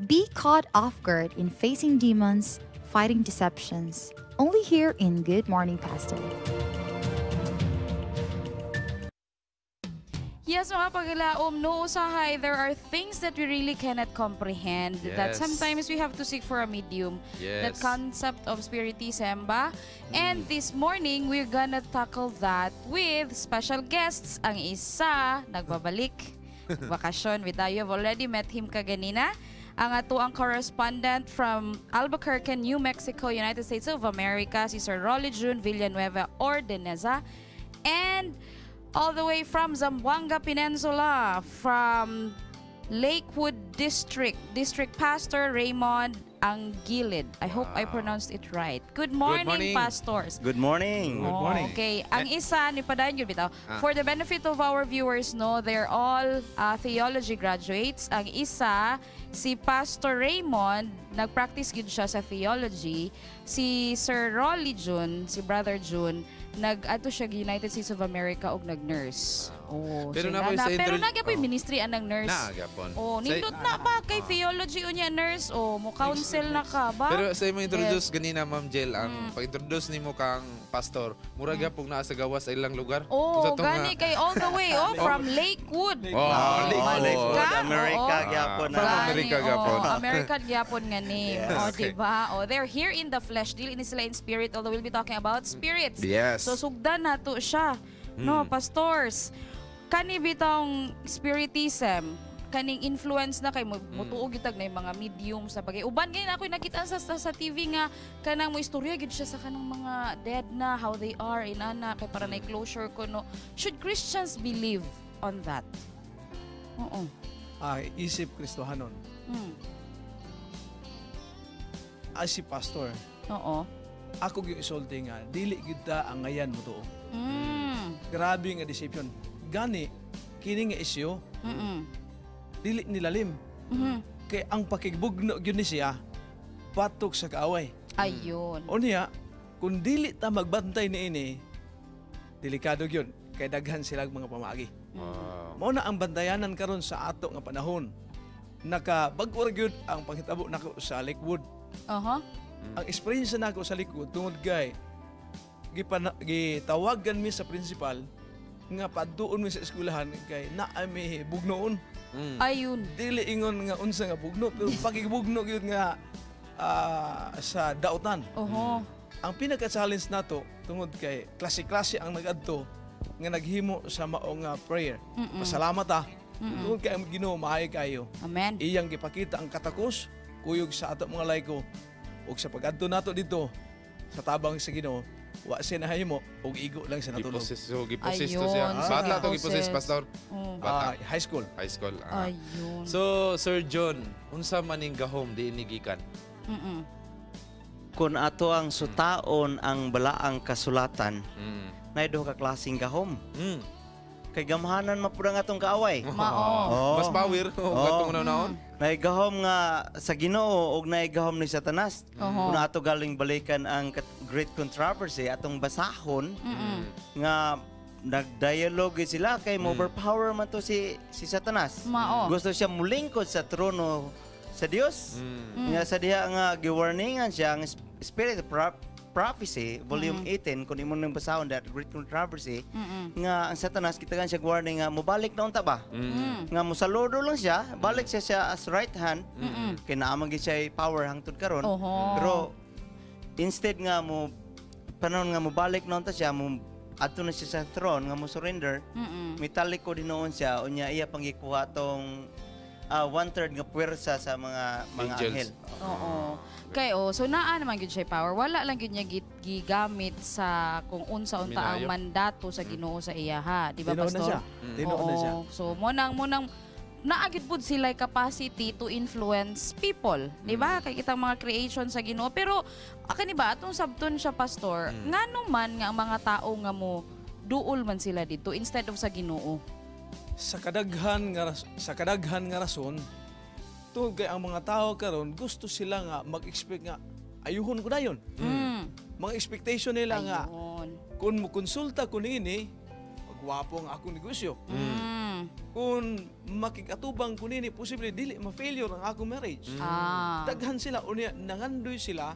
Be caught off guard in facing demons, fighting deceptions. Only here in Good Morning Pastor. Yes, mga paglaom, no, usahay, there are things that we really cannot comprehend. Yes. That sometimes we have to seek for a medium. Yes. That concept of spiritism ba? And this morning, we're gonna tackle that with special guests. Ang isa, nagbabalik, bakasyon with you. You've already met him kaganina. Ang ato ang correspondent from Albuquerque, New Mexico, United States of America, si Sir Rolly June Villanueva Ordeneza. And all the way from Zamboanga Peninsula, from Lakewood District, District Pastor Raymond Anggilid. I hope I pronounced it right. Good morning, morning. pastors. Good morning. Oh, okay. Ang isa ni Padayon yun bitaw. For the benefit of our viewers, no, they're all theology graduates. Ang isa, si Pastor Raymond, nag-practice gyud siya sa theology. Si Sir Rolly June, si Brother June, nag-ato siya United States of America og nag-nurse. Oh, Pero sila na po na. sa Pero nagyapoy ministry anang nurse. Na, gyapon. Oh, nindot na ba kay theology unya nurse? Oh, mo counsel na ka ba? Pero sa imo introduce Yes. ganina Ma'am Jill, ang pag-introduce nimo kang pastor, mura gyapon naa sa gawas sa ilang lugar. Oh, Sa tong gani nga- kay all the way oh from Lakewood. Oh, Lakewood. Lakewood, Ka? America Oo. gyapon na. From America Gani, gyapon. oh, American gyapon nga name. Yes. Oh, Okay. diba? Oh, they're here in the flesh. Dili ni sila in spirit, although we'll be talking about spirits. Yes. So sugdan nato siya. No, pastors. Kani bitong spiritism, kaning influence na kay mutuo gyud tag na yung mga mediums na bagay. Uban gani na ako'y nakita sa TV nga kanang mo istorya gyud siya sa kanang mga dead na how they are inana kay para na closure ko no. Should Christians believe on that? Oo. Ay, isip Kristohanon. As si pastor. Oo. Ako gyud isulti nga dili gyud ta ang ngayan mo tuo. Grabe nga deception. Gani kini nga isyu. Dili nilalim. Kay ang pakigbugno gyud ni siya batok sa kaaway. Ayun. Unya, kung dili ta magbantay niini, delikado gyud kay daghan silang mga pamaagi. Wow. Mao na ang bantayanan karon sa ato nga panahon. Nakabag-o ra gyud ang panghitabo nako sa Lakewood. Aha. Ang experience nako sa Lakewood tungod kay Gitawagan mi sa principal nga padtuon mi sa eskwelahan kay naa mi bugnoon. Ayun. Dili ingon nga unsa nga bugno, pero pakibugno gyud nga sa dautan. Oho. Ang pinaka-challenge nato tungod kay klase-klase ang nagadto nga naghimo sa mao nga prayer. Pasalamat ah. Tungod kay ang Ginoo maayo kayo. Amen. Iyang gipakita ang katakos kuyog sa ato mga layko ug sa pagadto nato dito sa tabang sa Ginoo, wa siya nahimo ug igo lang siya natulog. Gipossess, so gipossess to siya. Ayun, Bata to gipossess. gipossess, Pastor. Bata. Ah, high school. High school. Ah. Ayun. So, Sir John, unsa maning gahom di inigikan? Kung ato ang sutaon ang balaang kasulatan, naay duha ka klaseng gahom. Kay gamhanan mapud ang atong kaaway. Mao. Oo. Mas power og Oo. atong naon. Naay gahom nga sa Ginoo ug naay gahom ni Satanas. Oho. Kung ato galing balikan ang Great Controversy atong basahon nga nagdialogue gyud sila kay mo-overpower man to si si Satanas. Mao. Gusto siya mulingkod sa trono sa Dios. Nga sa diha nga giwarningan siya ang Spirit of Prophecy volume 18 kung imo nang basahon that Great Controversy nga ang Satanas gitagaan siya warning nga mobalik na unta ba? Nga mosaludo lang siya, balik siya siya as right hand. Kay naa man gyud siya power hangtod karon. Oho. Pero instead nga mo panahon nga mobalik na unta siya, mo adto na siya sa throne nga mo surrender. Mitalikod noon siya, unya iya pang gikuha tong one-third nga puwersa sa mga mga Angels. anghel. Oo. Kay oh, so naa naman gyud siya power. Wala lang gyud niya gigamit sa kung unsa unta ang Minayo. mandato sa Ginoo sa iyaha, di ba, Tinuod na Pastor? siya. Tinuod na Oo. siya. So mo nang naa gyud pud sila capacity to influence people, di ba? Kay kitang mga creation sa Ginoo. Pero kani ba atong sabton siya, Pastor, ngano man nga ang mga tao nga mo duol man sila dito instead of sa Ginoo? Sa kadaghan nga rason, tungod kay ang mga tao karon gusto sila nga mag-expect nga ayuhon ko dayon. Mga expectation nila nga Ayun. kung mo konsulta ko niini, magwapo ang akong negosyo. Kung makig-atubang ko nini, posible dili ma-failure ang akong marriage. Daghan sila unya nangandoy sila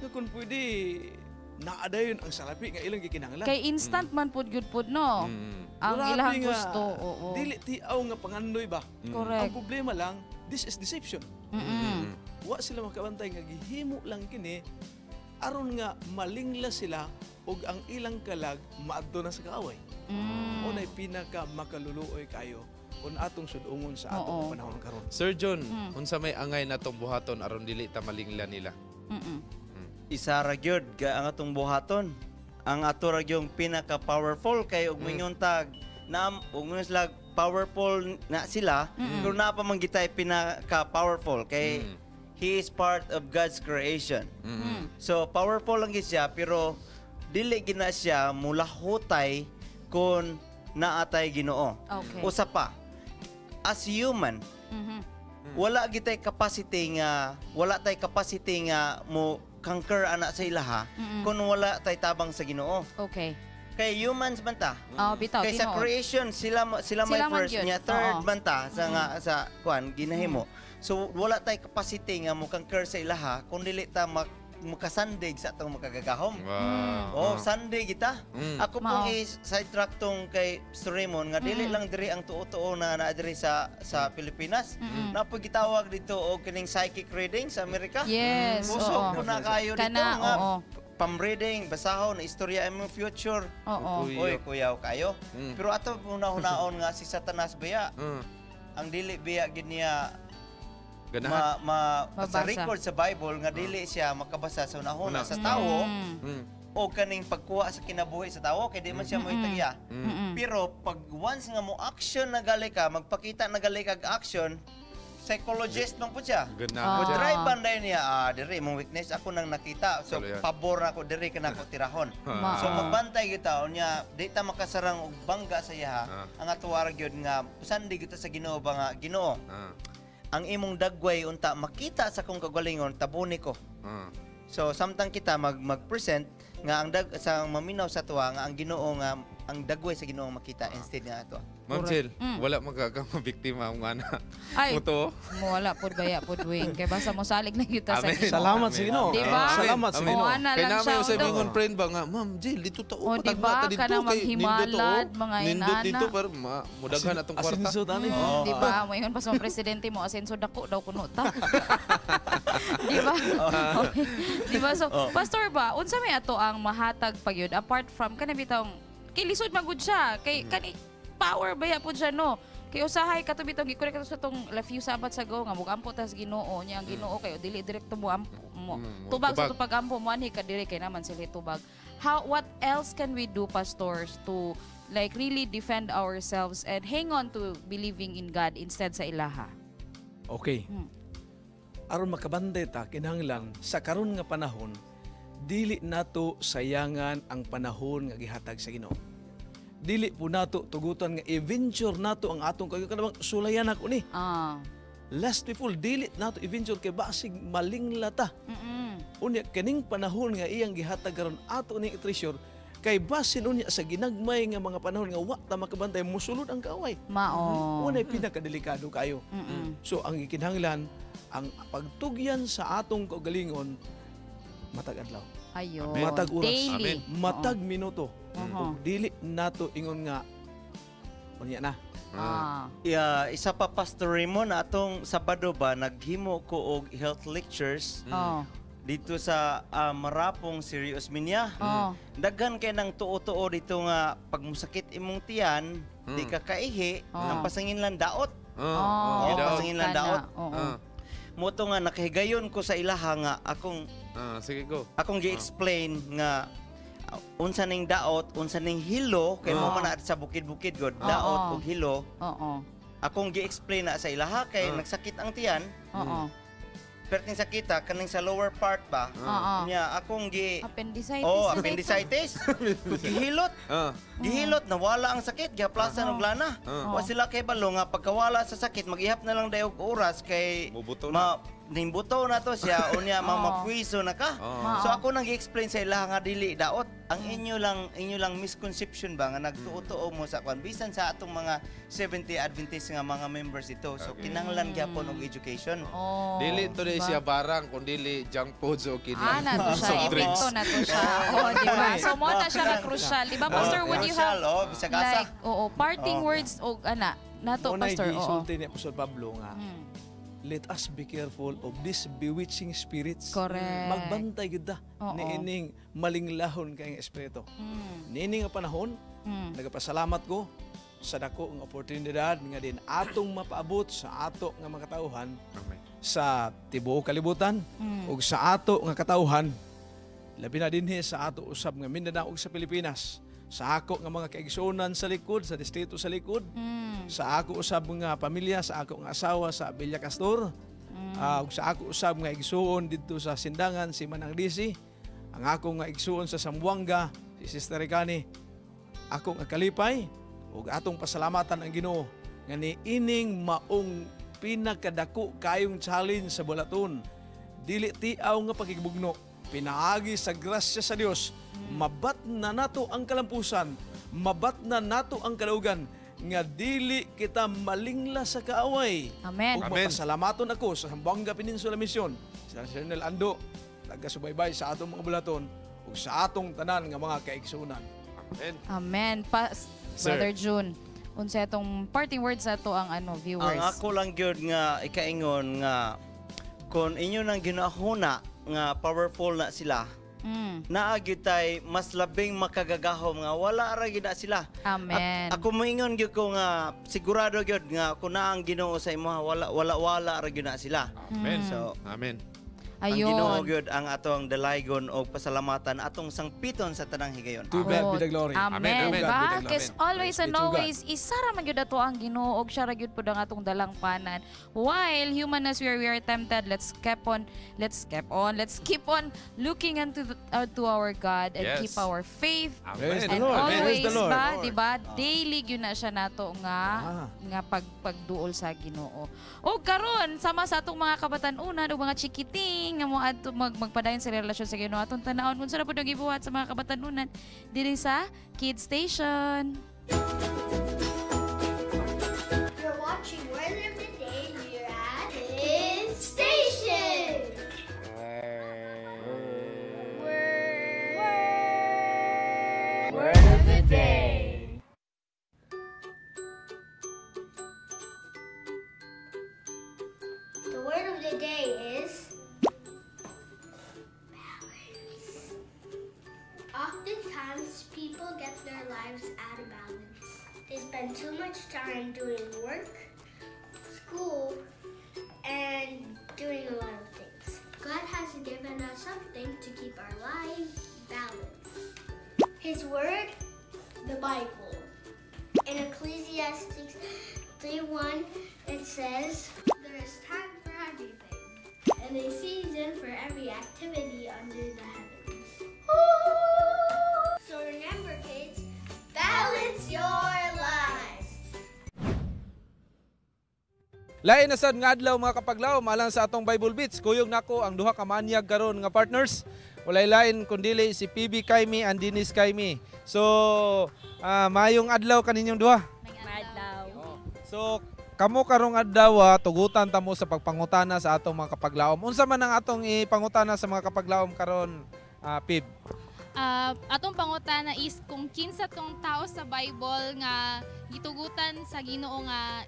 nga kung pwede naa dayon ang salapi nga ilang gikinahanglan. Kay instant man pud gyud pud, no? Ang Grabe ilahang nga, gusto, oo. Dili tiaw nga pangandoy ba? Correct. Ang problema lang, this is deception. Wa sila makabantay nga gihimo lang kini aron nga malingla sila ug ang ilang kalag maadto na sa kaaway. Mao nay pinaka makaluluoy kayo kung atong sudungon sa atong panahon karon. Sir John, unsa may angay natong buhaton aron dili ta malingla nila? Isa ra gyud ga ang atong buhaton. Ang ato ra gyud pinaka powerful kay og mingon tag na og mingon sila powerful na sila, pero naa pa man gitay pinaka powerful kay he is part of God's creation. So powerful lang gyud siya, pero dili gina siya mulahutay kung naatay Ginoo. Usa pa, as human, wala tay capacity nga mo conquer ana sa ilaha kung wala tay tabang sa Ginoo. Kay humans man ta. Oh, bitaw, Kay sa tinuod. creation sila sila may Sila man first gyud. nya third man ta sa nga sa kuan ginahimo. So wala tay capacity nga mo conquer sa ilaha kung dili ta makasandig sa atong makagagahom. Oh, sandig kita. Ako pong Mao. i-sidetrack tong kay Sir Raymond nga dili lang diri ang tuo-tuo na naa diri sa Pilipinas. Napoy gitawag dito og kining psychic reading sa Amerika. Yes, Kusog oo. po na kayo dito Kana, nga oo. pam-reading, basahon, istorya imong future. Oo. Oy, kuyaw kayo. Pero ato una-hunaon nga si Satanas biya. Ang dili biya gid niya Ganahan. ma, ma sa Mabasa. record sa Bible nga dili siya makabasa sa unahuna Una. sa tawo o kaning pagkuha sa kinabuhi sa tawo kay di man siya moitagya. Pero pag once nga mo action na gali ka, magpakita na gali kag action, psychologist man po siya. Ganahan Mo siya. drive ban dahil niya, diri mong weakness ako nang nakita. So Tuloy yan. pabor na ako diri ka na ako tirahon. So magbantay kita unya di ta makasarang og bangga sa iyaha. Ang ato ra gyud nga sandig kita sa Ginoo ba nga Ginoo. Ang imong dagway unta makita sa akong kagalingon, tabuni ko. So samtang kita mag mag-present nga ang dag sa maminaw sa tuwa nga ang Ginoo nga ang dagway sa Ginoo makita instead nga ato. Ma'am Jill, wala magkakamabiktima ang ana. Ay, Mo to? Mo wala pod baya pod wing. Kay basta mo salig na kita sa Amen. Ginoo. Salamat sa Ginoo. Diba? Salamat sa Ginoo. O, ana Kay lang namin siya. sa Although- ingon friend ba nga, Ma'am Jill, dito ta O, diba? ta dito Kanang kay nindot to, maghimalad, oh. mga Nindot inana. dito pero mudaghan atong kwarta. Asinso tani. Di ba? Moingon pa sa mga presidente mo, asenso dako daw kuno ta. Di ba? Okay. Di ba? So, Oh. Pastor ba, unsa may ato ang mahatag pagyud apart from kanang bitawng kay lisod man gud siya, kay kani power baya pud siya no. Kay usahay kato bitong gikorek kato sa tong la few Sabbaths ago nga mugampo tas Ginoo niya ang Ginoo kay dili direkto mo ampo mo. Tubag sa tubag. tupag ampo mo anhi ka diri kay naman sila tubag. How what else can we do, pastors, to like really defend ourselves and hang on to believing in God instead sa ilaha? Okay. Aron makabantay ta kinahanglan sa karon nga panahon dili nato sayangan ang panahon nga gihatag sa Ginoo. Dili po nato tugutan nga i-venture nato ang atong kayo kanang sulayan ako ni. Last people dili nato i-venture kay basig malingla ta. Unya kining panahon nga iyang gihatag karon ato ning i-treasure kay basin unya sa ginagmay nga mga panahon nga wa ta makabantay mosulod ang kaaway. Mao. Unay pinakadelikado kayo. So ang gikinahanglan ang pagtugyan sa atong kaugalingon matag adlaw. Ayon. Matag oras. Daily. Matag minuto. Oo. Ug dili nato ingon nga unya na. Yeah, isa pa, Pastor Raymond, atong Sabado ba naghimo ko og health lectures. Oo. Dito sa Marapong Serious Minya. Oo. Daghan kay nang tuo-tuo dito nga pag musakit imong tiyan, di ka kaihi, Oo. ang pasangin lang daot. Oo. Oo, pasangin lang Kana, daot. oo. Mo to nga nakahigayon ko sa ilaha nga akong sige go. Akong gi-explain nga unsa ning daot, unsa ning hilo kay mo man na sa bukid-bukid god, daot ug hilo. Oo. Akong gi-explain na sa ilaha kay nagsakit ang tiyan. Oo. Perting sakita kaning sa lower part ba? Oo. Nya akong gi Appendicitis. Oh, na ba ito? appendicitis. Gihilot. Gihilot nawala ang sakit, gihaplasan og lana. Wa sila kay balo nga pagkawala sa sakit magihap na lang dayog oras kay mubuto na. Nimbuto na to siya unya mamapwiso na ka. Oo. So ako nang gi-explain sa ilaha nga dili daot. Ang inyo lang misconception ba nga nagtuo-tuo mo sa kwan bisan sa atong mga 70 Adventist nga mga members ito. So kinahanglan gyapon og education. Oh, Dili to diba? siya barang kun dili junk foods o kini. Ah, na to siya. Soft drinks. Epekto na to siya. Oh, di ba? So, mo na siya ka crucial. Di ba, Pastor, would you have Crucial, oh, bisag asa. like, oo, parting words o ana, nato, Mo Pastor, oo. gisulti ni Apostol Pablo nga let us be careful of these bewitching spirits. Correct. Magbantay gid ta Oo. niining malinglahon kay nga espiritu. Niini nga panahon, nagapasalamat ko sa dako nga oportunidad nga din atong mapaabot sa ato nga mga katawhan sa tibuok kalibutan ug sa ato nga katawhan labi na dinhi sa ato usab nga Mindanao ug sa Pilipinas, sa ako nga mga kaigsuonan sa likod, sa distrito sa likod, sa ako usab nga pamilya, sa ako nga asawa sa Villa Castor, ug sa ako usab nga igsuon didto sa Sindangan si Manang Disi, ang ako nga igsuon sa Zamboanga si Sister Ricani. Ako nga kalipay ug atong pasalamatan ang Ginoo nga niining maong pinakadako kayong challenge sa bulaton. Dili tiaw nga pakigbugno, pinaagi sa grasya sa Dios, mabat na nato ang kalampusan, mabat na nato ang kalaugan nga dili kita malingla sa kaaway. Amen. Ug mapasalamaton ako sa Zamboanga Peninsula Mission, sa Sir Nel Ando, taga-subaybay sa atong mga bulaton ug sa atong tanan nga mga kaigsuonan. Amen. Amen. Sir. Brother June, unsa itong parting words ato ang ano viewers? Ang ako lang gyud nga ikaingon nga kon inyo nang ginahuna nga powerful na sila, naa gyud tay mas labing makagagahom nga wala ra gyud na sila. Amen. Ako moingon gyud ko nga sigurado gyud nga kun naa ang Ginoo sa imo wala wala wala ra gyud na sila. Amen. So, amen. Ang Ayun. Ginoo gyud ang atong dalaygon og pasalamatan atong sangpiton sa tanang higayon. To God be the glory. Amen. To God be Ba? the glory. Kasi always and Praise be to God. always, isara man gyud ato ang Ginoo og siya ra gyud pud ang atong dalangpanan. While human as we are tempted, let's keep on looking unto to our God and Yes. keep our faith. Amen. And Praise the Lord. always Praise the Lord. ba, di ba? Daily gyud na siya nato nga nga pagduol sa Ginoo. O karon sama sa atong mga kabatan-unan o mga chikiting nga moadto magpadayon sa relasyon sa Ginoo atong tan-awon unsa na pud ang gibuhat sa mga kabatan-unan diri sa Kids Station. Word of the day. The word of the day is balance. Oftentimes, people get their lives out of balance. They spend too much time doing work, school, and doing a lot of things. God has given us something to keep our lives balanced. His word, the Bible. In Ecclesiastes 3:1, it says, "There is time for everything, and a season for every activity under the heavens." So remember, kids, balance your lives. Lain na sad nga adlaw mga kapaglaom alang sa atong Bible Beats. Kuyog nako ang duha ka maanyag karon nga partners. Walay lain kundili si PB Kaimi and Dennis Kaimi. So, maayong adlaw kaninyong duha. Adlaw. So, kamo karong adlaw tugutan ta mo sa pagpangutana sa atong mga kapaglaom. Unsa man ang atong ipangutana sa mga kapaglaom karon, Pib? Atong pangutana is kung kinsa tong tao sa Bible nga gitugutan sa Ginoo nga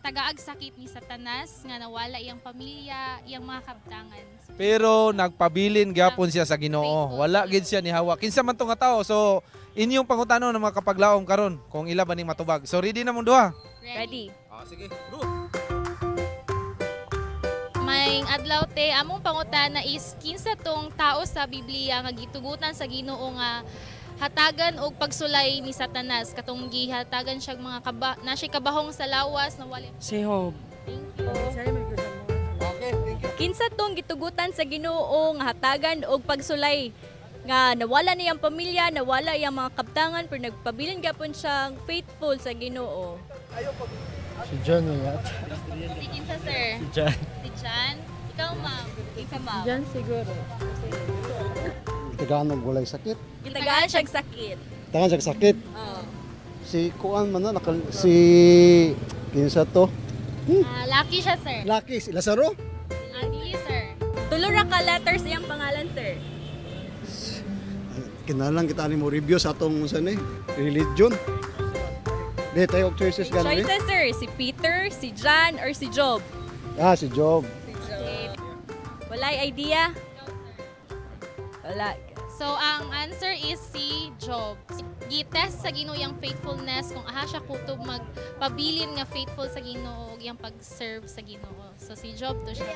tagaag sakit ni Satanas nga nawala iyang pamilya, iyang mga kabtangan. Pero nagpabilin gyapon siya sa Ginoo. Wala gid siya nihawa. Kinsa man to nga tao. So inyong pangutano ng mga kapaglaom karon kung ila ba ning matubag. So ready na mong duha? Ready. Sige. Go. Maayong adlaw te, among pangutana is kinsa tong tao sa Biblia nga gitugutan sa Ginoo nga hatagan og pagsulay ni Satanas, katong gihatagan siya mga na siya kabahong sa lawas na wala. Si Job. Thank you. Okay, thank you. Kinsa tong gitugutan sa Ginoo nga hatagan og pagsulay nga nawala niyang pamilya, nawala iyang mga kabtangan, pero nagpabilin gyapon siyang faithful sa Ginoo. Si John yata. Si kinsa, sir? Si John. Si John? Ikaw, ma'am. Kinsa, ma'am? John siguro. Gitagaan og walay sakit. Gitagaan siyang sakit. Gitagaan siyang sakit. Oh. Si kuan man na si kinsa to? Lucky siya, sir. Lucky si Lazaro? Dili, sir. Tulo ra ka letters iyang pangalan, sir. Kinalang kita ni mo review sa atong unsa ni religion. Di tayo og choices gani. Choices, sir. Si Peter, si John, or si Job? Si Job. Si Job. Walay idea? Wala. So, ang answer is si Job. Gitest sa Ginoo iyang faithfulness kung aha siya kutob magpabilin nga faithful sa Ginoo ug iyang pag-serve sa Ginoo. So, si Job to siya.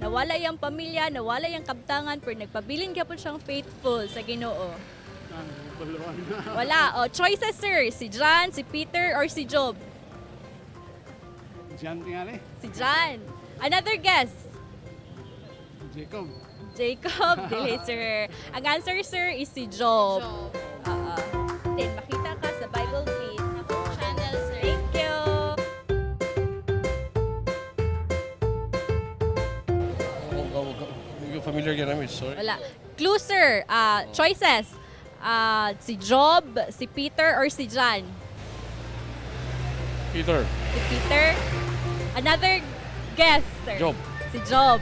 Nawala iyang pamilya, nawala iyang kabtangan, pero nagpabilin gyapon siyang faithful sa Ginoo. Wala. Oh, choices, sir. Si John, si Peter, or si Job? John tingali. Si John. Another guess. Jacob. Jacob. Dili, sir. Ang answer, sir, is si Job. Then, makita ka sa Bible Beats channel, sir. Thank you. Hindi ko familiar yan namin, sorry. Wala. Clue, sir. Choices. Si Job, si Peter, or si John? Peter. Si Peter. Another guess, sir. Job. Si Job.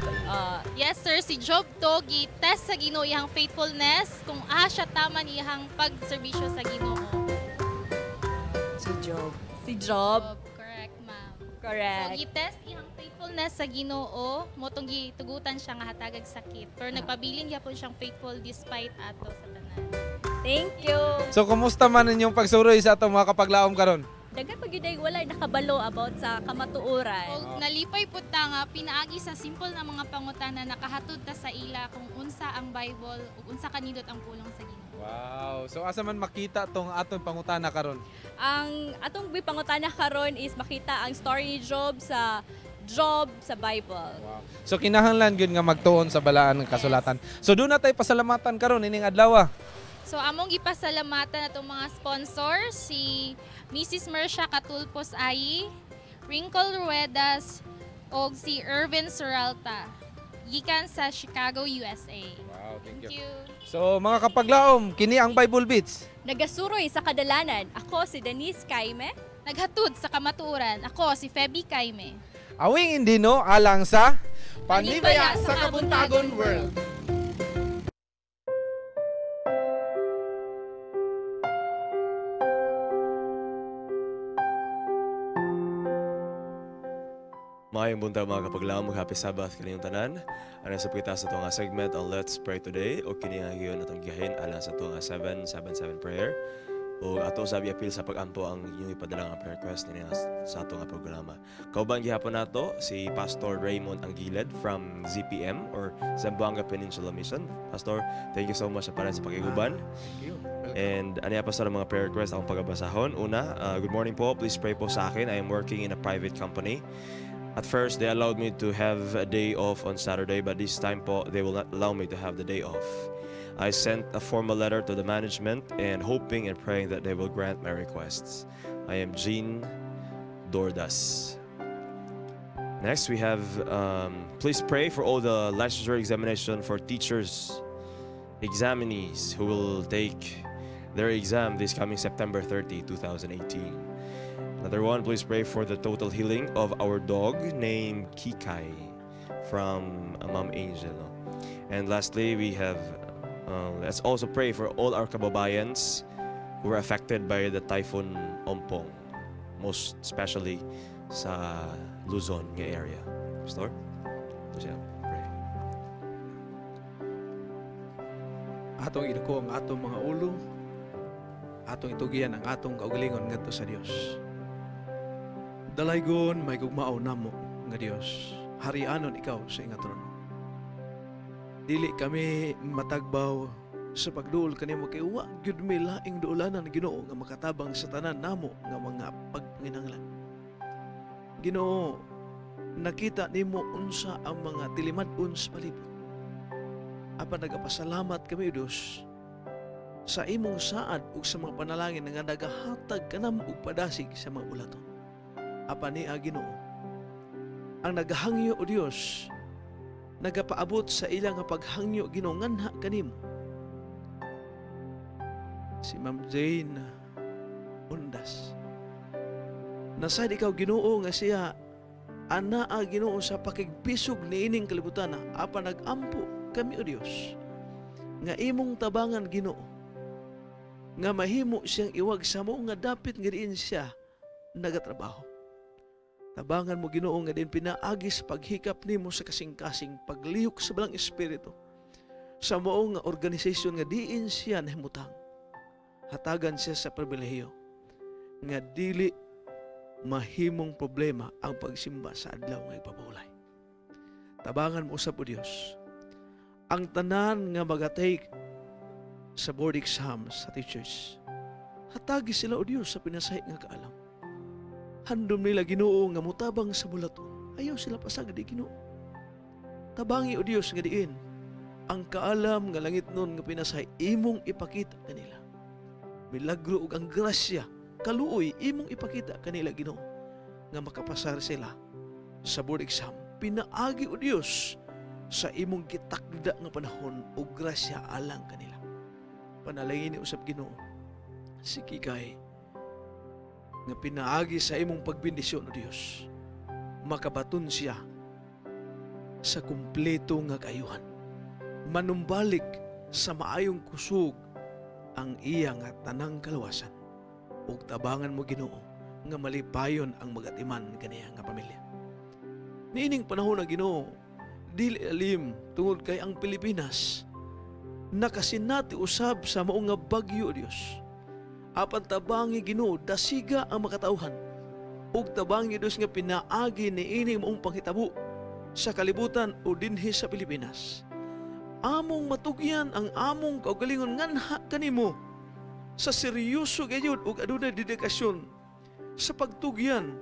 Yes, sir. Si Job to, gitest sa Ginoo iyang faithfulness kung aha siya taman iyang pagserbisyo sa Ginoo. Si Job. Si Job. Correct, ma'am. Correct. So, gitest iyang faithfulness sa Ginoo, motong gitugutan siya nga hatagag sakit. Pero nagpabilin gyapon siyang faithful despite ato sa tanan. Thank you. So, kumusta man inyong pagsuroy sa atong mga kapaglaom karon? Daghan pag gyud ay walay nakabalo about sa kamatuoran. Og nalipay pud ta nga pinaagi sa simple na mga pangutana nakahatod ta sa ila kung unsa ang Bible ug unsa kanindot ang pulong sa Ginoo. Wow. So asa man makita tong atong pangutana karon? Ang atong pangutana karon is makita ang story ni Job sa Bible. Wow. So kinahanglan gyud nga magtuon sa balaan ng kasulatan. So doon na tay pasalamatan karon ining adlaw. So among gipasalamatan atong mga sponsor si Mrs. Mercia Katulpos Ayi, Wrinkle Ruedas og si Irvin Suralta gikan sa Chicago, USA. Wow, thank you. you. So mga kapaglaom, kini ang Bible Beats. Nagasuroy sa kadalanan, ako si Denise Kaime. Naghatud sa kamatuoran, ako si Feby Kaime. Awing Indino alang sa Panibaya sa Kabuntagon World. Maayong buntag, mga kapaglaom, happy Sabbath kaninyong tanan. Ano sa kita sa atong segment ang Let's Pray Today o kini nga higayon atong gihain alang sa atong 777 prayer. O ato sabi apil sa pag-ampo ang inyong ipadala nga prayer request nini sa ato nga programa. Kauban gihapon nato si Pastor Raymond Anguiled from ZPM or Zamboanga Peninsula Mission. Pastor, thank you so much sa sa pakiguban. Thank you. And ano pa sa mga prayer request akong pagabasahon. Una, good morning po. Please pray po sa akin. I am working in a private company. At first, they allowed me to have a day off on Saturday, but this time po, they will not allow me to have the day off. I sent a formal letter to the management and hoping and praying that they will grant my requests. I am Jean Dordas. Next, we have, please pray for all the licensure examination for teachers, examinees who will take their exam this coming September 30, 2018. Another one, please pray for the total healing of our dog named Kikai from Ma'am Angel. No? And lastly, we have, let's also pray for all our kababayans who were affected by the Typhoon Ompong, most especially sa Luzon nga area. Pastor? Ito siya. Pray. Atong iduko ang atong mga ulo, atong itugian ang atong kaugalingon ngadto sa Dios. Dalaygon may gugmao namo nga Dios. Harianon ikaw sa iyang trono. Dili kami matagbaw sa pagduol kanimo kay wa gyud mi laing duolanan, Ginoo, nga makatabang sa tanan namo nga mga pagpanginahanglan. Ginoo, nakita nimo unsa ang mga tilimad-on sa palibot. Apan nagapasalamat kami, Dios, sa imong saad ug sa mga panalangin nga nagahatag kanamo og padasig sa mga bulaton. Apan niya, Ginoo, ang nagahangyo o Dios, nagapaabot sa ilang nga paghangyo, Ginoo, nganha kanimo. Si Ma'am Jane Undas. Nasad ikaw, Ginoo, nga siya anaa, Ginoo, sa pakigpisog niining kalibutan, apan nagampo kami o Dios nga imong tabangan, Ginoo, nga mahimo siyang iwag sa mo nga dapit nga diin siya nagatrabaho. Tabangan mo, Ginoo, nga din pinaagi sa paghikap nimo sa kasing-kasing paglihok sa balang espiritu sa mao nga organisasyon nga diin siya nahimutang. Hatagan siya sa pribilehiyo nga dili mahimong problema ang pagsimba sa adlaw nga ipapahulay. Tabangan mo usab o Dios ang tanan nga magatake sa board exams sa teachers. Hatagi sila o Dios sa pinasahi nga kaalam. Handom nila, Ginoo, nga mutabang sa bulaton. Ayaw sila pasagdi, Ginoo. Tabangi o Dios nga diin ang kaalam nga langit nun nga pinasahi imong ipakita kanila. Milagro ug ang grasya kaluoy imong ipakita kanila, Ginoo, nga makapasar sila sa board exam. Pinaagi o Dios sa imong gitakda nga panahon ug grasya alang kanila. Panalangin ni usab, Ginoo, si Kikay nga pinaagi sa imong pagbendisyon o Dios, makabaton siya sa kumpleto nga kaayuhan. Manumbalik sa maayong kusog ang iya nga tanang kalawasan. Ug tabangan mo, Ginoo, nga malipayon ang magatiman kaniya nga pamilya. Niining panahon na, Ginoo, dili alim tungod kay ang Pilipinas nakasinati usab sa mao nga bagyo, Dios. Apan tabangi, Ginoo, dasiga ang makatawhan. Ug tabangi, Dios, nga pinaagi niini maong panghitabo sa kalibutan o dinhi sa Pilipinas. Among matugyan ang among kaugalingon nganha kanimo sa seryoso gayud ug adunay dedikasyon sa pagtugyan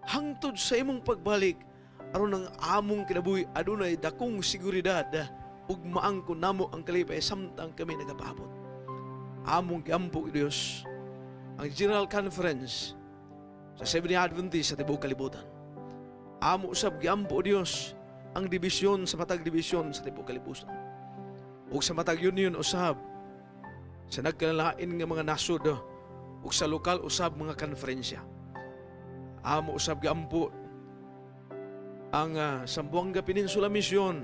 hangtod sa imong pagbalik aron ang among kinabuhi adunay dakong seguridad ug maangkon namo ang kalipay samtang kami nagapaabot. Among giampo, Dios, ang General Conference sa Seventh-day Adventist sa tibuok kalibutan. Amo usab giampo, Dios, ang dibisyon sa matag dibisyon sa tibuok kalibutan. Ug sa matag union usab sa nagkalalain nga mga nasod ug sa lokal usab mga konferensya. Amo usab giampo ang Zamboanga Peninsula Mission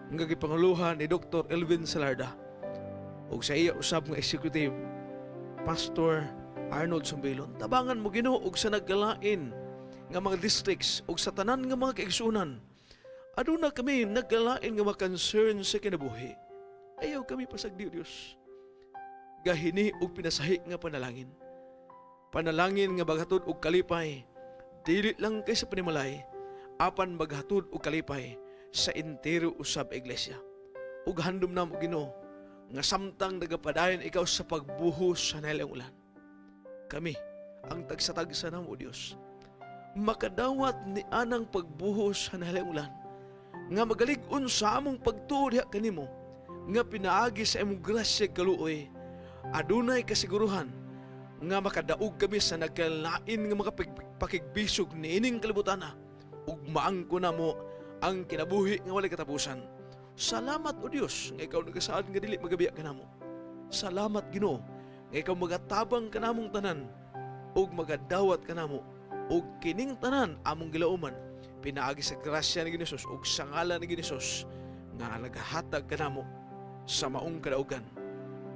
nga gipanguluhan ni Dr. Elvin Salarda ug sa iya usab nga executive Pastor Arnold Sumbilon. Tabangan mo, Ginoo, ug sa nagkalain nga mga districts ug sa tanan nga mga kaigsuonan. Aduna kami nagkalain nga mga concern sa kinabuhi. Ayaw kami pasagdi, O Dios. Gahini og pinasahi nga panalangin. Panalangin nga maghatod og kalipay, dili lang kay sa panimalay, apan maghatod og kalipay sa entero usab iglesia. Ug handom namo, Ginoo, nga samtang nagapadayon ikaw sa pagbuhos sa nahilang ulan, kami ang tagsa-tagsa namo, O Dios, makadawat ni anang pagbuhos sa nahilang ulan, nga magalig-on sa among pagtuo diha kanimo, nga pinaagi sa imong grasya kaluoy, adunay kasiguruhan nga makadaog kami sa nagkalain nga makapakigbisog niining kalibutana, ug maangko namo ang kinabuhi nga walay katapusan. Salamat, O Dios, nga ikaw nagasaad nga dili magabiya kanamo. Salamat, Ginoo, nga ikaw magatabang kanamong tanan ug magadawat kanamo, ug kining tanan among gilauman pinaagi sa grasya ni Ginoo Jesus ug sa ngalan ni Ginoo Jesus nga nagahatag kanamo sa maong kadaugan.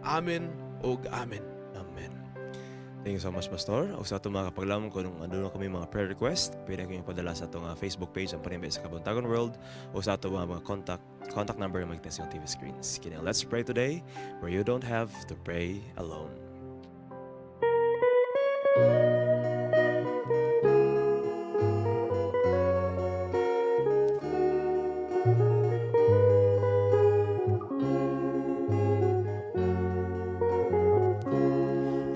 Amen ug amen. Amen. Thank you so much, Pastor. O sa atong mga kapaglaom, kung ano na kami mga prayer request, pwede kayong padala sa atong Facebook page, ang Panimbaya sa Kabuntagon World, o sa atong mga contact number na makita sa iyong TV screens. Kini, let's pray today where you don't have to pray alone.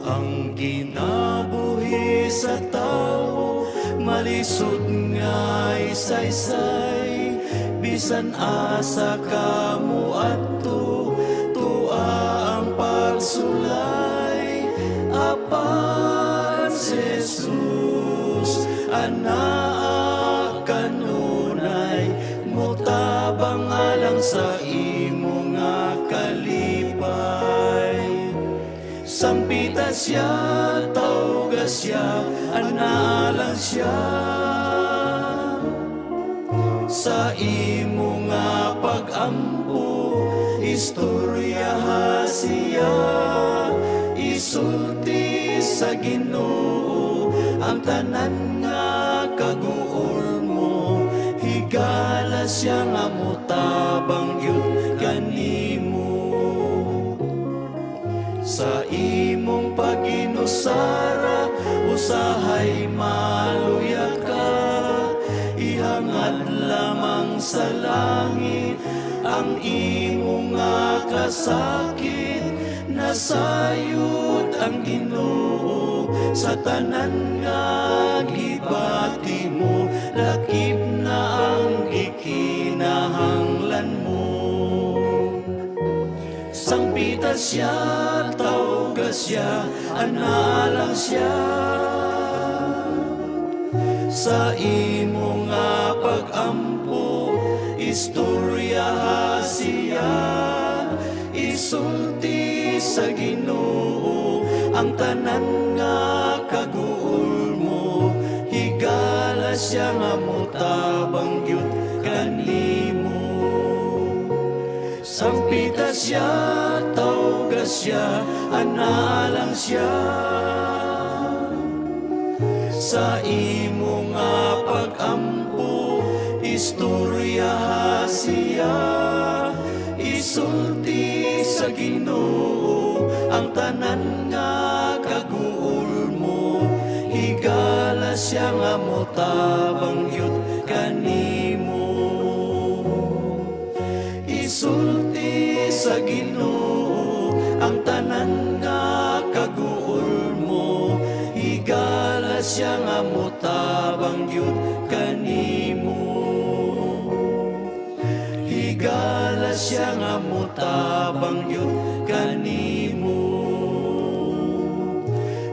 Ang kinabuhi sa tao malisod nga isaysay, bisan asa ka moadto, tuwa ang pagsulay. Apan si Jesus anaa kanunay, motabang alang sa imo nga kalipay. Sampita siya, tawga siya, analang siya. Sa imo nga pag-ampo, istorya siya. Isulti sa Ginoo ang tanan nga kaguol mo. Higala siya nga motabang gyud kanimo. Sa imong paginusara, usahay maluya ka. Ihangad lamang sa langit ang imong nga kasakit. Nasayod ang Ginoo sa tanan nga gibati mo. Lakip na ang gikinahanglan mo. Sangpita siya, tawga siya, analang siya. Sa imo nga pag-ampo, istorya siya. Isulti sa Ginoo ang tanan nga kaguol mo. Higala siya nga motabang gyud kanimo. Sampita siya, tawga siya, analang siya. Sa imo nga pag-ampo, istorya siya. Isulti sa Ginoo ang tanan nga kaguol mo. Higala siya nga motabang gyud kanimo. Isulti sa Ginoo ang tanan nga kaguol mo. Higala siya nga motabang gyud kanimo. Higala siya nga motabang gyud kanimo.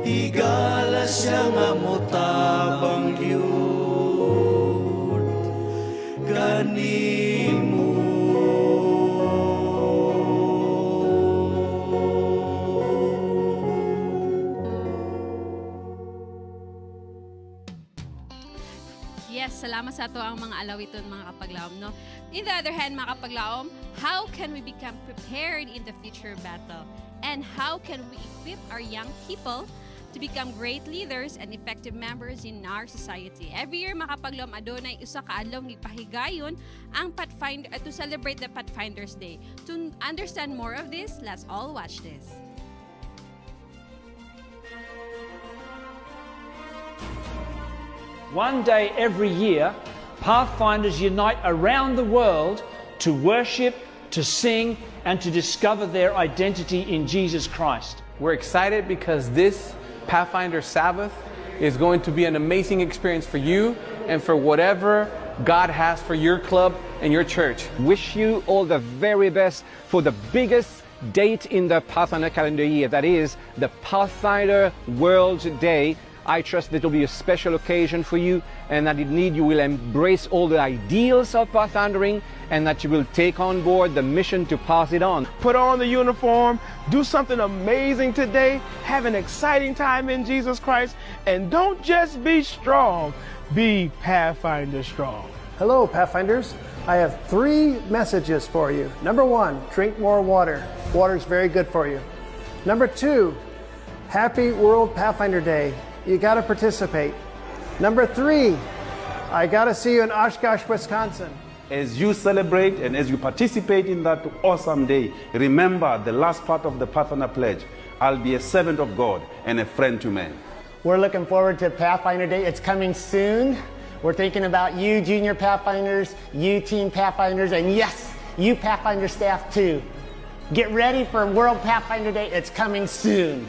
Higala siya nga motabang gyud kanimo. Yes, salamat sa ato ang mga alawiton, mga kapaglaom, no? In the other hand, mga kapaglaom, how can we become prepared in the future battle? And how can we equip our young people to become great leaders and effective members in our society. Every year, makapaglaom, adunay usa ka adlaw gipahigayon ang Pathfinder to celebrate the Pathfinders Day. To understand more of this, let's all watch this. One day every year, Pathfinders unite around the world to worship, to sing, and to discover their identity in Jesus Christ. We're excited because this Pathfinder Sabbath is going to be an amazing experience for you and for whatever God has for your club and your church. Wish you all the very best for the biggest date in the Pathfinder calendar year, that is the Pathfinder World Day. I trust that it will be a special occasion for you and that indeed you will embrace all the ideals of pathfindering and that you will take on board the mission to pass it on. Put on the uniform, do something amazing today, have an exciting time in Jesus Christ, and don't just be strong, be Pathfinder strong. Hello, Pathfinders. I have three messages for you. Number one, drink more water. Water is very good for you. Number two, happy World Pathfinder Day. You got to participate. Number three, I got to see you in Oshkosh, Wisconsin. As you celebrate and as you participate in that awesome day, remember the last part of the Pathfinder Pledge: I'll be a servant of God and a friend to men. We're looking forward to Pathfinder Day. It's coming soon. We're thinking about you, junior Pathfinders, you, teen Pathfinders, and yes, you Pathfinder staff too. Get ready for World Pathfinder Day. It's coming soon.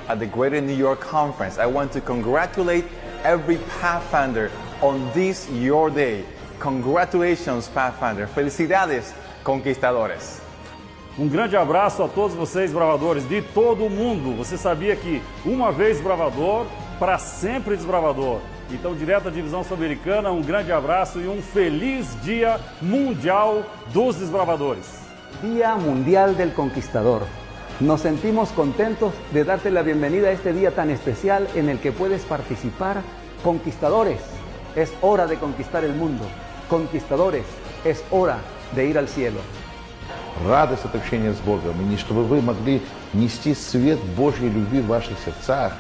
At the Greater New York Conference, I want to congratulate every Pathfinder on this your day. Congratulations, Pathfinder. Felicidades, conquistadores. Grande abraço a todos vocês, bravadores de todo o mundo. Você sabia que uma vez bravador, para sempre desbravador. Então, direto da Divisão Sul-Americana, um grande abraço e um feliz Dia Mundial dos Desbravadores. Día Mundial del Conquistador. Nos sentimos contentos de darte la bienvenida a este día tan especial en el que puedes participar. Conquistadores, es hora de conquistar el mundo. Conquistadores, es hora de ir al cielo. Радость от общения с Богом, и чтобы вы могли нести свет Божьей любви в ваших сердцах,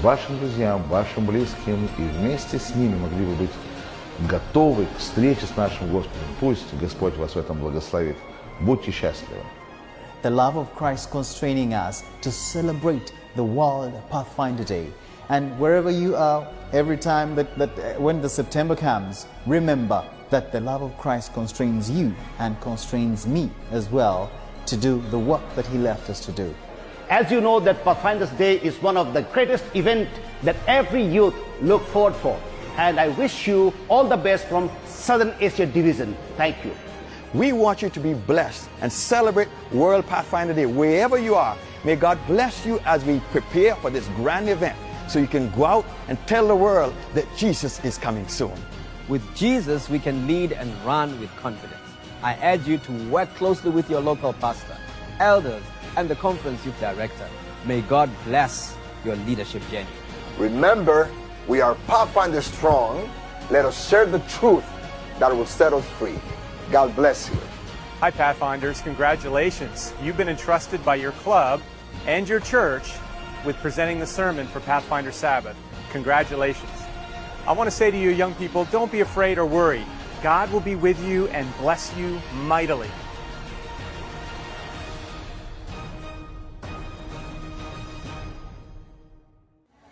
вашим друзьям, вашим близким, и вместе с ними могли бы быть готовы к встрече с нашим Господом. Пусть Господь вас в этом благословит. Будьте счастливы. The love of Christ constraining us to celebrate the World Pathfinder Day. And wherever you are, every time that when the September comes, remember that the love of Christ constrains you and constrains me as well to do the work that He left us to do. As you know, that Pathfinders Day is one of the greatest event that every youth look forward for. And I wish you all the best from Southern Asia Division. Thank you. We want you to be blessed and celebrate World Pathfinder Day wherever you are. May God bless you as we prepare for this grand event so you can go out and tell the world that Jesus is coming soon. With Jesus, we can lead and run with confidence. I urge you to work closely with your local pastor, elders, and the conference youth director. May God bless your leadership journey. Remember, we are Pathfinder strong. Let us share the truth that will set us free. God bless you. Hi, Pathfinders. Congratulations. You've been entrusted by your club and your church with presenting the sermon for Pathfinder Sabbath. Congratulations. I want to say to you, young people, don't be afraid or worried. God will be with you and bless you mightily.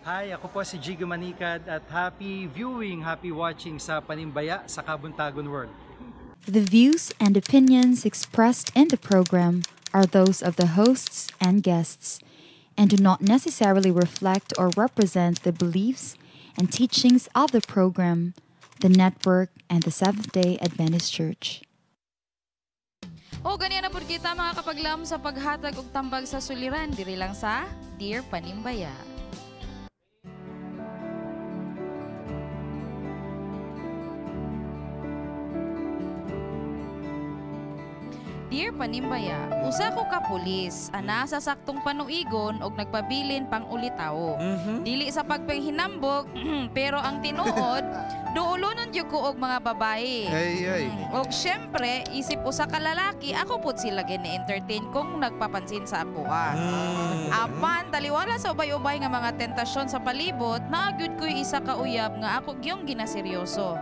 Hi, ako po si Jigo Manikad at happy viewing, happy watching sa Panimbaya sa Kabuntagon World. The views and opinions expressed in the program are those of the hosts and guests and do not necessarily reflect or represent the beliefs and teachings of the program, the network, and the Seventh day Adventist Church. O ganyan na pud kita, mga kapaglaom, sa paghatag og tambag sa suliran diri lang sa Dear Panimbaya. Dear Panimbaya, usa ko ka pulis, ana sa saktong panuigon og nagpabilin pang ulitawo. Dili sa pagpanghinambog, pero ang tinuod, duulonon gyud ko og mga babae. Ay, ay. Og syempre, isip usa ka lalaki, ako pud sila gini-entertain kung nagpapansin sa ako. Apan taliwala sa ubay-ubay nga mga tentasyon sa palibot, naa gyud ko'y isa ka uyab nga ako gyung ginaseryoso.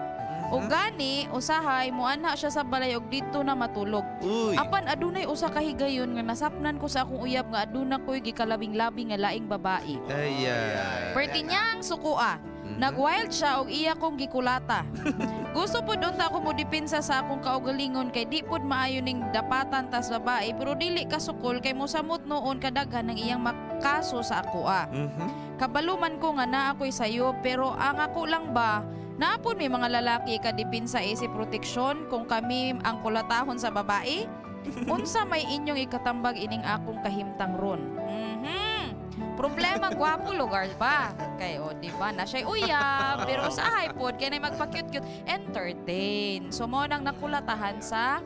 Og gani, usahay muanha siya sa balay og didto na matulog. Uy. Apan adunay usa ka higayon nga nasapnan ko sa akong uyab nga aduna ko'y gikalabing-labing nga laing babae. Ay, ay. Perti niyang sukua. Nag-wild siya og iya kong gikulata. Gusto pud unta ako mo depensa sa akong kaugalingon kay di pud maayo ning dapatan tas babae, pero dili kasukol kay mosamot noon kadaghan ng iyang makaso sa akoa. Kabalo man ko nga naa ako'y sayo, pero ang ako lang ba naapon may mga lalaki kadipinsa isip proteksyon kung kami ang kulatahon sa babae? Unsa may inyong ikatambag ining akong kahimtang ron? Problema gwapo lugar ba? Kay o di ba na siya'y uyab, pero usahay pod kay nay magpa-cute-cute entertain. So mo nang nakulatahan sa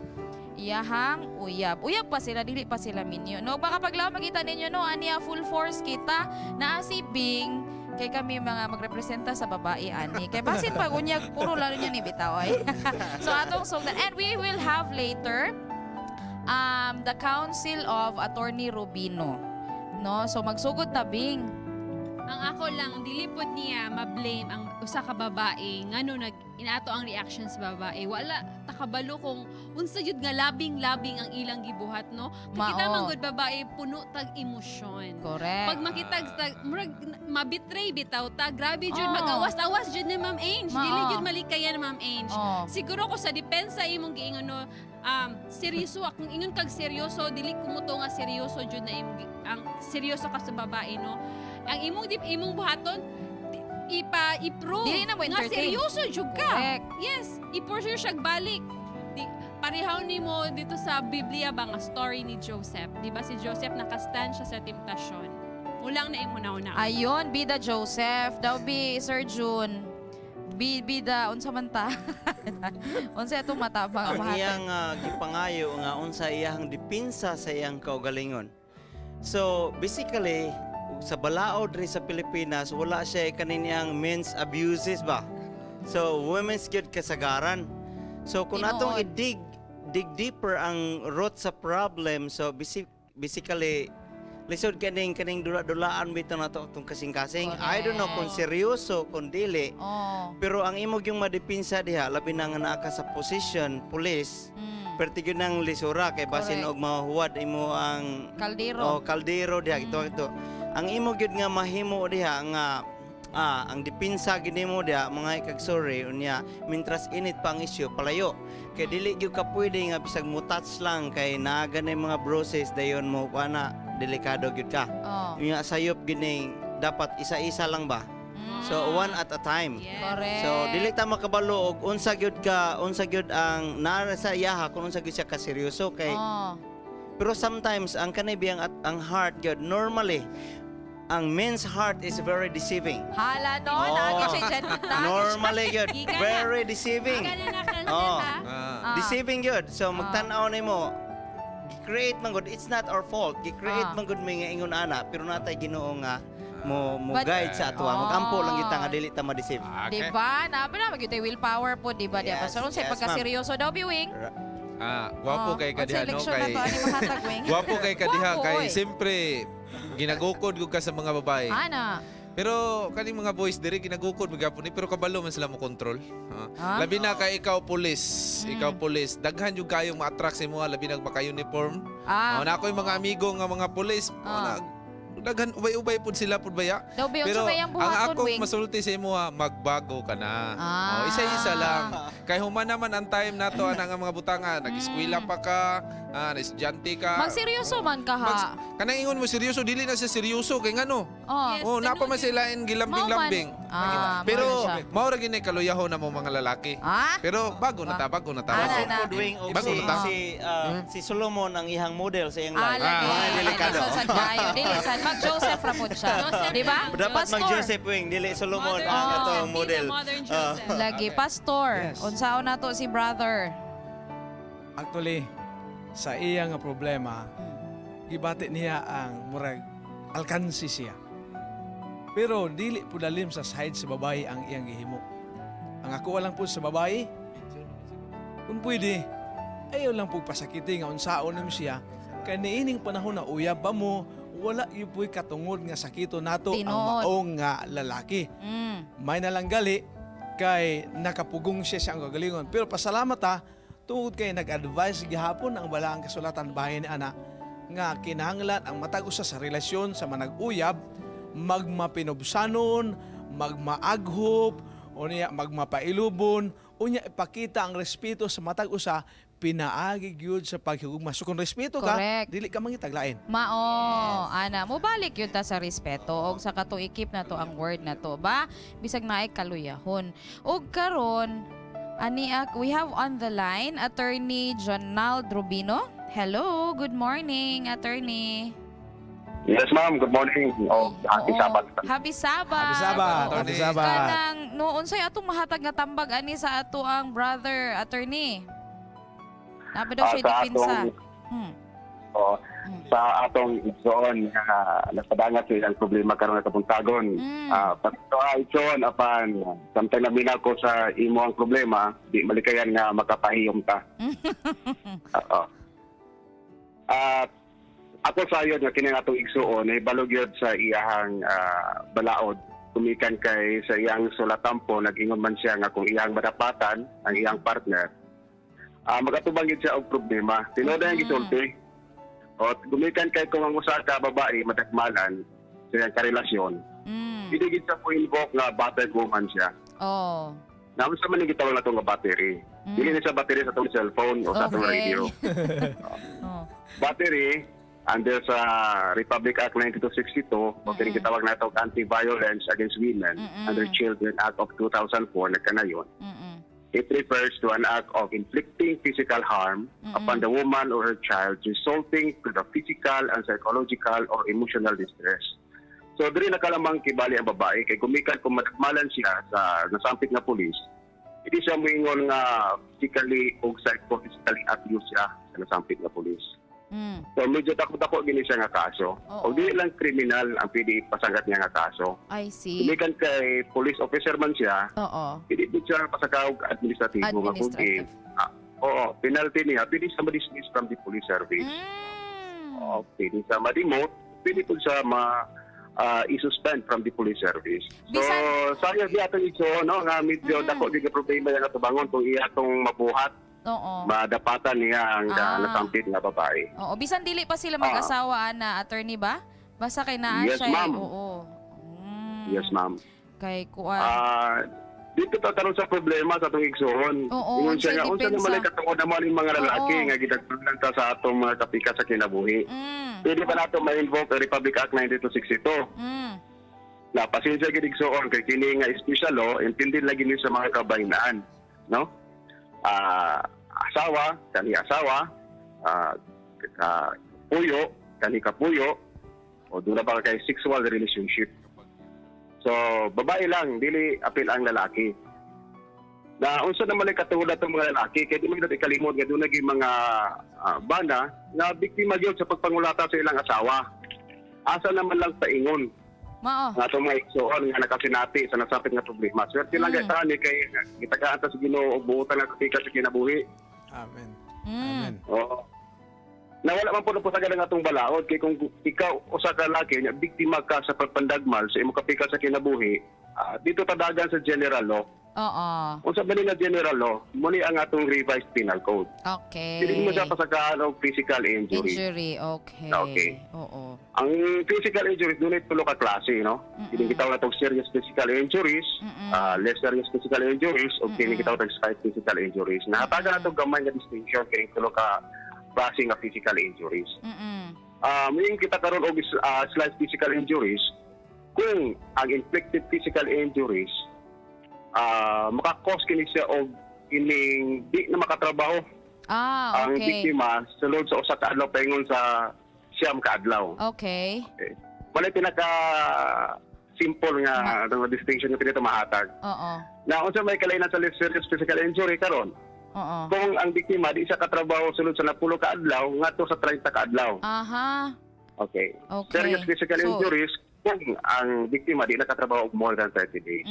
iyahang uyab. Uyab pa sila, dili pa sila minyo. No, baka paglaw makita ninyo no, aniya full force kita naa si Bing kay kami mga magrepresenta sa babae ani. Kay basin pag unyag puro lalo niya ni bitaw ay. So atong sugdan, and we will have later the Council of Attorney Rubino. No, so magsugod ta, Bing. Ang ako lang, dili pod niya ma-blame ang usa ka babae ngano nag inato ang reaction sa babae. Wala ta kabalo kung unsa jud nga labing-labing ang ilang gibuhat, no? Kay kita Mao. Man gud babae, puno tag emosyon. Correct. Pag makita tag murag ma-betray bitaw ta, grabe jud, Oh. magawas-awas jud ni Ma'am Ange. Mao. Dili jud malikayan Ma'am Ange. Oh. Siguro ko sa depensa imong giingon, no, seryoso akong ingon kag seryoso, dili kumuto nga seryoso jud na imong ang seryoso ka sa babae, no? Ang imong dip imong buhaton, ipa i-prove Dili na mo nga entertain. seryoso jud ka. Correct. Yes, i-pursue siya balik. Di, parehaw nimo dito sa Biblia ba nga story ni Joseph. Di ba si Joseph nakastand siya sa temptasyon. Ulang na imo na una. Ayon, bida Joseph. Daw bi Sir June. Bi bida unsa man ta? Unsa atong matabang Ang ang iyang gipangayo nga unsa iyang dipinsa sa iyang kaugalingon. So basically sa balaod rin sa Pilipinas, wala siya kaniniyang men's abuses ba. So women's gyud kasagaran. So kung atong Tinuod. i-dig dig deeper ang root sa problem, so basically lisod kaning kaning dula-dulaan bitaw nato atong kasing-kasing. I don't know kung seryoso kung dili. Oh. Pero ang imong yung madipinsa diha, labi na nga naa ka sa position police, perti gyud nang lisura kay basin Correct. og mahuwad imo ang Kaldero. Oh, kaldero diha ito ito. Ang imo gyud nga mahimo diha nga ang dipinsa gid nimo diha mga ikag sorry unya mintras init pa ang issue palayo. Kay dili gyud ka pwede nga bisag mo touch lang kay naa ganay mga bruises dayon mo ana delikado gyud ka. Oh. Unya sayop gini dapat isa-isa lang ba. So one at a time. Correct. So dili ta makabalo og unsa gyud ka unsa gyud ang naa sa iyaha kung unsa gyud siya ka seryoso kay Oh. pero sometimes ang kanay biyang at ang heart gyud normally ang men's heart is very deceiving. Hala no, Oh. naagi siya dyan. Naagi Normally gyud Gikan na. very deceiving. Oh. Ah. Deceiving gyud. So magtan-aw nimo gi-create man gud, it's not our fault. Gi-create man gud may nga ingon ana pero natay Ginoo nga mo mo guide sa ato. Oh. Magampo lang kita nga dili ta ma-deceive. Diba? Nabi na magyud willpower po, diba? Diba? Yes, So, unsay yes, pagkaseryoso daw, Biwing? Gwapo Oh, kay unsay kadiha no leksyon kay na to, ani mahatag, Wing? Gwapo kay kadiha Gwapo, kay oy. siyempre ginagukod gud ka sa mga babae. Ana. Pero kaning mga boys diri ginagukod magyapon ni pero kabalo man sila mo control. Ah? Labi na kay ikaw pulis, ikaw pulis. Daghan jud kayong ma-attract sa imo labi na maka-uniform. Oh, na ako'y mga amigo nga mga pulis. Oh, na, daghan ubay-ubay pud sila pud baya. Daw, Bi, unsa Pero may ang ang buhaton, akong Wing? masulti sa imo ha, magbago ka na. Ah. Oh, isa-isa lang. Kay human naman ang time nato ana nga mga butanga, nag-eskwela pa ka, na-estudyante ka. Magseryoso man ka ha. Kanang ingon mo seryoso, dili na siya seryoso kay ngano? Oh. Oh, napa man sila in gilambing-lambing. Ah, Pero mao na siya. mao ra gini kaluyahon na mo mga lalaki. Ah? Pero bago na ta, bago na ta. Ah, bago. na, na. Wing, og Bago si, na ta. si, si Solomon ang ihang model sa iyang Ah, life. lagi. Mga delikado. Dili sad kayo. Dili sad mag-Joseph ra pod siya. Di ba? Dapat Pastor. mag-Joseph Wing, dili Solomon ang atong model. Lagi, pastor. Yes. Unsaon na to si brother? Actually, Sa iya nga problema, gibati niya ang murag alkansi siya. Pero dili po dalim sa side sa babae ang iyang gihimo. Ang ako lang po sa babae, kung pwede, ayaw lang po pasakiti nga unsaon nimo siya, kay niining panahon na uyab ba mo, wala gyud po'y katungod nga sakito nato ang Tinuod. Maong nga lalaki. May nalanggali kay nakapugong siya sa kagalingon. Pero pasalamat ha, tungod kay nag-advise gihapon ang balaang kasulatan bahin ni ana nga kinahanglan ang matag usa sa relasyon sa manag-uyab magmapinubsanon, magmaaghop, unya magmapailubon, unya ipakita ang respeto sa matag usa pinaagi gyud sa paghigugma. So kung respeto ka, dili ka mangitaglain. Mao, ana, mobalik yun ta sa respeto og sa katong i-keep na to ang word na to ba? Bisag naay kaluyahon. Og karon, aniak, we have on the line Attorney Jonald Rubino. Hello, good morning, Attorney. Yes, ma'am. Good morning. Oh, happy Sabbath. Happy Sabbath. Happy Sabbath. Oo. Happy Sabbath. Kanang no unsay atong mahatag nga tambag ani sa ato ang brother, Attorney? Naa ba daw siya Sa depensa? Oh, sa atong igsoon nga napadangat sa ilang problema karon nga kabuntagon. Patto ay igsoon apan samtang naminaw ko sa imo ang problema, di malikayan nga makapahiyom ta. Oo. At ako sayon nga kini ang atong igsuon ay balog yun sa iyahang balaod. Tumikan kay sa iyang sulatampo, nag-ingon man siya nga kung iyang madapatan ang iyang partner, magatubang yun siya og problema. Tinuod ang gisulti. O gumikan kay kung ang usa ka babae madagmalan sa iyang karelasyon, hindi gid siya po invoke nga battered woman siya. Naunsa man yung gitawag na itong nga battery. Dili na siya battery sa atong cellphone o sa atong radio. Battery, under sa Republic Act 9262, o kini gitawag na itong Anti-Violence Against Women under Children Act of 2004, nagkanayon. It refers to an act of inflicting physical harm upon the woman or her child, resulting to the physical and psychological or emotional distress. So, diri nakalamang kibali ang babae, kay gumikan kung madagmalan siya sa nasampit nga pulis, hindi siya moingon nga physically o psychologically abuse siya sa nasampit nga pulis. So, medyo dako-dako gini siya nga kaso. Oo. O di lang kriminal ang pwede ipasangat niya nga kaso. I see. Gumikan kay police officer man siya, hindi po siya pasakaw administratibo. Nga kung Administrative. Oo, penalty niya, pwede siya ma-dismiss from the police service. Oo, pwede siya ma-demote, pwede po siya i-suspend from the police service. So, sayang di atong iso, no, nga medyo dako di ka problema yung atubangon kung iya atong mabuhat, madapatan niya ang nasampit nga babae. Oo, bisan dili pa sila mag-asawa na, Attorney ba? Basta kay naa Yes, siya. Ma'am. Oo. Yes, ma'am. Kay kuan. Dito ta karon sa problema sa atong igsuon. Oo, Ingon siya unsay nga unsa depensa? naman ay katungod naman yung mga lalaki nga gidagdagan ta sa atong mga kapika sa kinabuhi. Pwede pa nato ma-invoke ang Republic Act 9262. Na pasensya gid igsuon kay kini nga special law intended lagi ni sa mga kabahinaan, no? Asawa, kani asawa, puyo, kani kapuyo, o doon na ba kay sexual relationship. So, babae lang, dili apil ang lalaki. Na unsa naman ay katungod atong mga lalaki, kay di man gid ikalimot nga doon naging mga bana nga biktima gyud sa pagpangulata sa ilang asawa. Asa naman lang paingon Mao. nga atong mga igsoon nga nakasinati sa nasapit nga problema. Swerte lang kay tani kay gitagaan ta sa Ginoo og buotan nga katika sa kinabuhi. Amen. Amen. Oo. Nawala man po na po sa ang atong balaod kay kung ikaw usa ka lalaki nya biktima ka sa pagpandagmal sa imong kapika sa kinabuhi, dito tadagan sa general law. Unsa ba ni nga general law? Mo ni ang atong revised penal code. Dili mo siya pasakaan og physical injury. Injury, okay. Okay. Oo. Ang physical injuries dunay tulo ka klase, no? Kini gitawag natong serious physical injuries, less serious physical injuries ug kini gitawag natong slight physical injuries. Nahatagan nato gamay nga distinction kini tulo ka klase nga physical injuries. Yung kita karon og slight physical injuries, kung ang inflicted physical injuries maka-cause kini siya og kining di na makatrabaho ang biktima sulod sa usa ka adlaw paingon sa 9 ka adlaw. Okay. Wala pinaka simple nga nga distinction nga pinito mahatag. Na unsa may kalainan sa less serious physical injury karon? Oo. Kung ang biktima di siya katrabaho sulod sa 10 ka adlaw ngadto sa 30 ka adlaw. Aha. Okay. Okay. Serious physical injuries kung ang biktima di nakatrabaho og more than 30 days.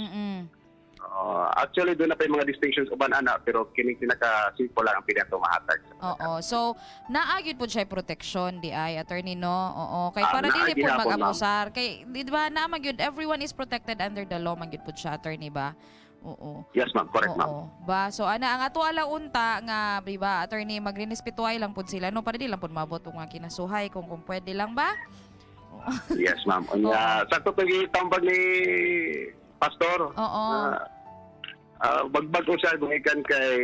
Actually doon na pa yung mga distinctions uban ana, pero kini pinaka simple lang ang pinatumahatag. Oo. So, naa gyud po siya protection di ay, attorney, no? Oo. Kay para Naa dili po gihapon, ma'am. mag-abusar. Kay di ba naa man gyud, everyone is protected under the law man gyud po siya, attorney ba? Oo. Yes ma'am, correct ma'am. Oo. Ba, so ana ang ato alang unta nga, di ba, attorney, magrinespetuhay lang pud sila, no, para di lang pud mabot og mga kinasuhay kung pwede lang ba? Yes ma'am. Unya sakto to gitambag ni pastor. Oo. Bagbag siya gumikan kay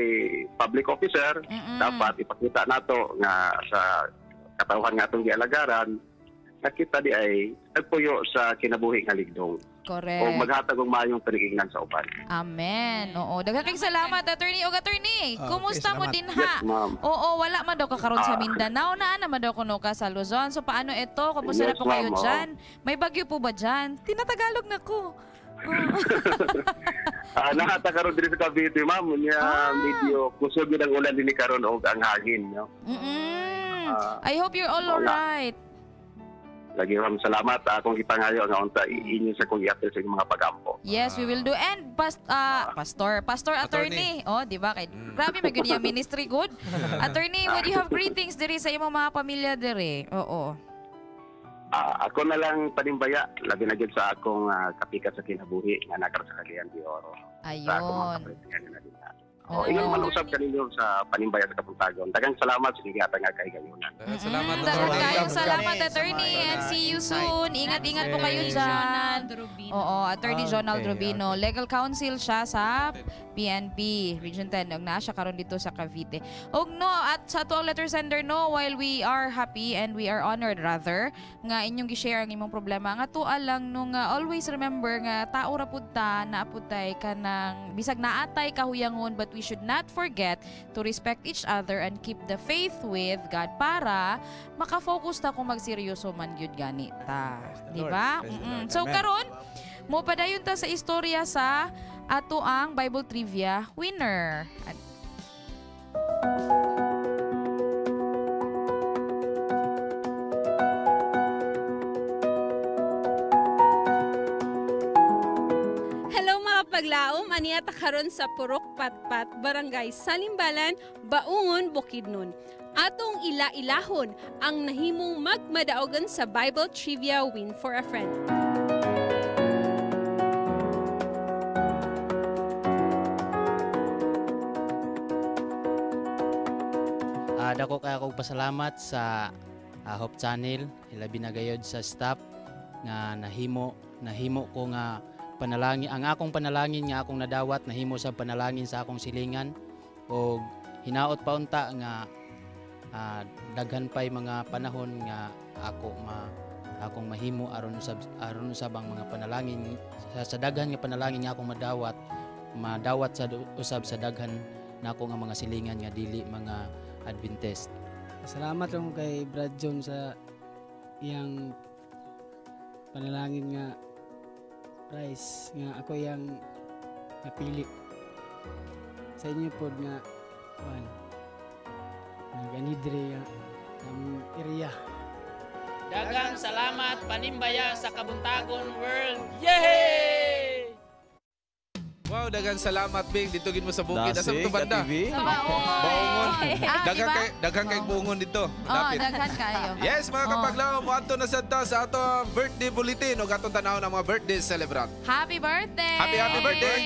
public officer, dapat ipakita nato nga sa katawhan nga atong gialagaran nga kita di ay nagpuyo sa kinabuhi nga ligdong. Correct. O maghatag og maayong panigingan sa uban. Amen. Oo. Daghang kayong salamat, attorney. Og attorney, Okay, kumusta mo salamat. din ha? Yes, ma'am. Oo, wala man daw ka karon sa Mindanao, naa naman daw kuno ka sa Luzon. So paano ito? Kumusta na Yes, po kayo ma'am, oo. dyan? May bagyo po ba dyan? Tinatagalog na ko. Nahata karon diri sa Cavite, ma'am. Unya medyo kusog gyud ang ulan dinhi karon og ang hangin, no. I hope you're all Oo nga. alright. Lagi ma'am, salamat akong gipangayo nga unta inyo sa kong i-appeal sa inyong mga pagampo. Yes, we will do. And pastor attorney. Oh, di ba? Kay grabe man gyud iyang ministry good. Attorney, would you have greetings diri sa imong mga pamilya diri? Oo. Ako na lang panimbaya, labi na gyud sa akong kapikat sa kinabuhi nga nakaroon sa Cagayan de Oro. Sa akong mga Ayun. kapresingan na dinha. Oh, ingon man usab kaninyo sa panimbaya sa Kabuntagon. Daghang salamat sa inyong gihatag nga kahigayunan. Salamat. Daghang kayong salamat, attorney, and see you soon. Ingat-ingat po kayo dyan. Oo, Attorney Jonald Rubino. Legal counsel siya sa PNP, Region 10. Og naa siya karon dito sa Cavite. Og no, at sa ato ang letter sender, no, while we are happy and we are honored rather, nga inyong gi-share ang imong problema, nga tuwa lang no nga always remember nga tao ra pud ta, naa pud tay kanang bisag naatay kahuyangon, but we should not forget to respect each other and keep the faith with God para makafocus ta kung magseryoso man gyud gani ta. Di ba? Praise the Lord. So Amen. karon mo padayon ta sa istorya sa ato ang Bible Trivia winner. Hello mga paglaom, aniya ta karon sa Purok Patpat, Barangay Salimbalan, Baungon, Bukidnon. Atong ila-ilahon ang nahimong magmadaogan sa Bible Trivia Win for a Friend. Dako kay akong pasalamat sa Hope Channel, hilabi na gayod sa staff nga nahimo ko nga panalangin, ang akong panalangin nga akong nadawat nahimo sa panalangin sa akong silingan, og hinaot pa unta nga daghan pay mga panahon nga ako akong mahimo aron usab ang mga panalangin sa daghan nga panalangin nga akong madawat sa usab sa daghan nako nga mga silingan nga dili mga Adventist. Salamat lang kay Brad John sa iyang panalangin nga prize nga ako iyang napili. Sa inyo pod nga kuan naganidre ang area. Daghang salamat panimbaya sa Kabuntagon World. Yay! Wow, daghang salamat Bing. Dito gid mo sa bukid. Asa Dasig, to banda? TV. Sa Baungon. Baungon. Ah, Daghang diba? kay daghang kay buongon dito. Oh, Lapit. daghan kayo. Yes, mga kapaglaom, moadto na sad ta sa ato birthday bulletin ug atong tan-awon ang mga birthday celebrant. Happy birthday! Happy happy birthday.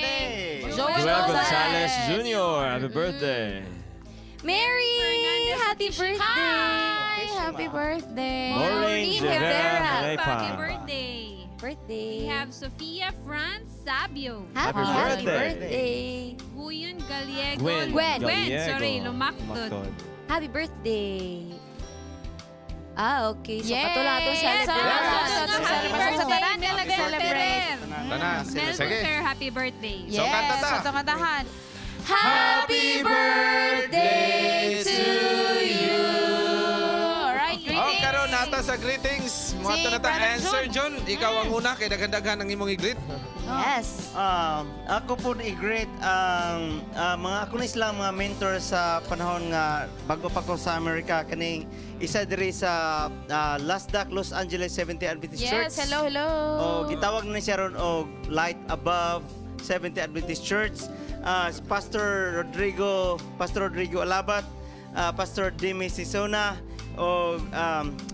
Joel Joel Gonzalez Jr., happy birthday. Mary! Happy birthday! Hi! Happy birthday! Maureen Rivera Happy Malepa. birthday! Birthday! We have Sofia Franz Sabio. Happy, Happy happy birthday. birthday! Guyon Gallego. Gwen Gwen. Gwen, Gallego. sorry, lumaktod. Lumaktod. Happy birthday! Ah, okay. So, Yes! katulad itong celebrate. Yes! Happy Sa birthday, tanan nga Melvin nag-celebrate. Ferrer. Tana, Melvin sige. Ferrer, happy birthday. Yes, So, kanta ta. so kantahan. Happy birthday to you. Alright, Oh, greetings. karon nata sa greetings. Moadto Si na ta Brother answer John. Ikaw ang una kay daghan-daghan ang imong i-greet. Yes. Ako po i-greet ang mga ako ni sila mga mentor sa panahon nga bago pa ko sa Amerika, kaning isa diri sa Lasdak Los Angeles Seventh Adventist Church. Yes, hello, hello. O gitawag na siya ron og Light Above Seventh Adventist Church. Si Pastor Rodrigo Alabat, Pastor Dimi Sisona o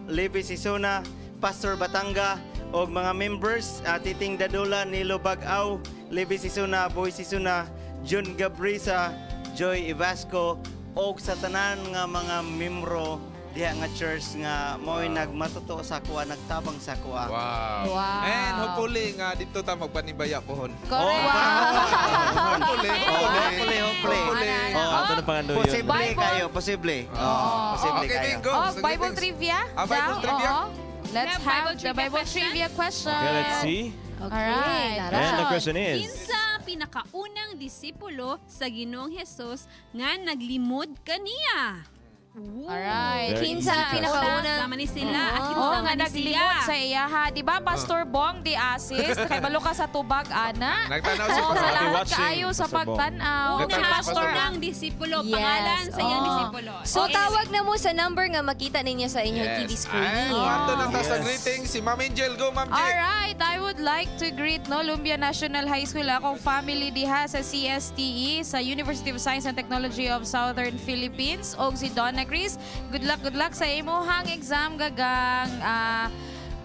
Levi Sisona, Pastor Batanga og mga members, Titing Dadula, Nilo Bagaw, Levi Sisona, Boy Sisona, John Gabrisa, Joy Ivasco og sa tanan nga mga membro diha nga church nga mao'y nagmatuto sa akoa, nagtabang sa akoa. Wow. Wow. And hopefully nga dito ta magpanimbaya pohon. Correct. Hopefully, hopefully. Hopefully, hopefully. Hopefully. Oh, Ato na pangandoy yun. Posible Bible. kayo, posible. Oh, posible Okay, kayo. bingo. Oh, Sa Bible greetings. trivia? Ah, Bible Daw? trivia? Oo. Let's Yeah, have Bible the trivia Bible question. trivia question. Okay, let's see. Okay, Alright. tara. And the question is, Kinsa ang pinakaunang disipulo sa Ginoong Hesus nga naglimod kaniya? Alright. Very Kinsa easy question. pinakaunang Sama ni sila. At kinsa Oo, nga man ni siya. naglimod sa iyaha. Di ba, Pastor Bong di Asis? Kay balo ka sa tubag, ana. Nagtanaw si Oo, Pastor. salamat Happy watching, kaayo sa Pastor Bong. pagtan-aw. Una, Si Nagtanaw si Pastor Pastor unang disipulo. Yes. Pangalan sa iyang Oo. disipulo. So tawag na mo sa number nga makita ninyo sa inyong TV screen. And ato na ta sa Yes. greetings si Ma'am Angel. Go, Ma'am J. Alright, I would like to greet no Lumbia National High School, akong family diha sa CSTE sa University of Science and Technology of Southern Philippines og si Donna Chris. Good luck sa imuhang exam, gagang.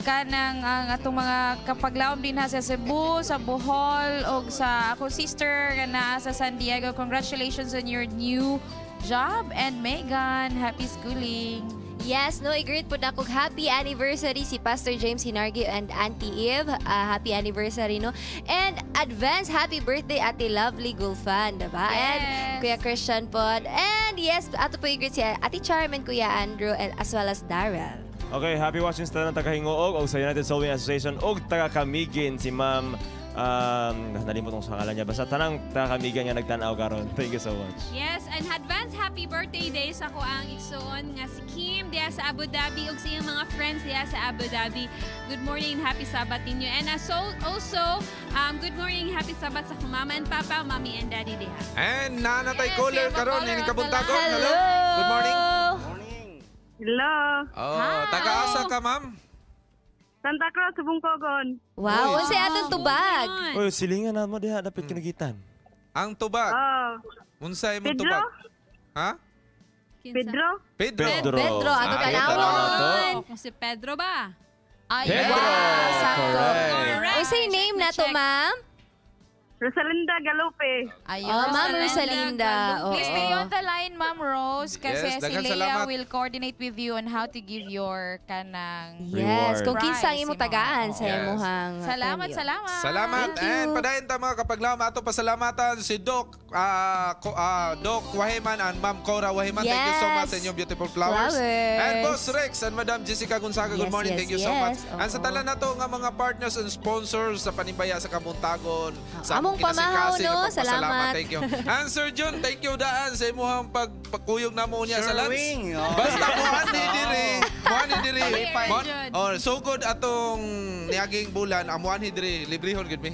Kanang ang atong mga kapaglaom din ha sa Cebu, sa Bohol og sa akong sister nga naa sa San Diego. Congratulations on your new job and Megan, happy schooling. Yes, no, i-greet po na kog happy anniversary si Pastor James Hinargi and Auntie Eve. Ah, happy anniversary, no? And advance happy birthday, Ate Lovely Gulfan, diba? And Yes. Kuya Christian pod. And yes, ato po i-greet si Ate Charm and Kuya Andrew and as well as Darrell. Okay, happy watching sa tanang tagahingoog og sa United Soul Association og taga Camiguin si Ma'am nalimot ko sa ngalan niya, basta tanang taga Camiguin nga nagtan-aw karon. Thank you so much. Yes, and advance happy birthday day sa ako ang igsoon nga si Kim diha sa Abu Dhabi ug sa iyang mga friends diha sa Abu Dhabi. Good morning and happy Sabbath ninyo. And so also good morning, happy Sabbath sa akong mama and papa, mommy and daddy diha. And nanatay Yes, caller we have a karon caller ini on the kabuntagon. line. Hello. Good morning. Hello. Oh, taga-asa ka, ma'am? Santa Cruz, Bungkogon. Wow, unsay atong tubag? Oy, silingan na mo diha dapit kinagitan. Ang tubag. Oh. Unsay imong Pedro? tubag? Ha? Pedro? Pedro. Pedro. Pedro, ato Ah, tanawon. Oh, kung si Pedro ba? Ayun. Pedro. Sakto. Correct. Unsay name na to, ma'am? Rosalinda Galope. Ayun. Oh, Ma'am Rosalinda. Oo. Please stay on the line, Ma'am Rose, kasi Yes, si daghan Leia salamat. will coordinate with you on how to give your kanang Yes, kung kinsa ang Prize, imong tagaan sa Yes. imuhang Salamat, premyo. salamat. Salamat Thank you. and padayon ta, mga kapaglaom, ato pasalamatan si Doc Wahiman and Ma'am Cora Wahiman. Thank you so Yes. much sa inyong beautiful flowers. Flowers. And Boss Rex and Madam Jessica Gonzaga, good Yes, morning. Thank you so much. yes. And sa Oo. talan nato nga mga partners and sponsors sa panimbaya sa Kabuntagon, sa Among among pamahaw, kinasikasing no? nga pagpasalamat. Salamat. Thank you. And Sir John, thank you daan sa imuhang pagkuyog namo niya Sure sa lunch. wing, oh. Basta mo ani diri, mo ani diri. Palipay. Oh, so good atong niaging bulan, amuan diri, librehon gud mi.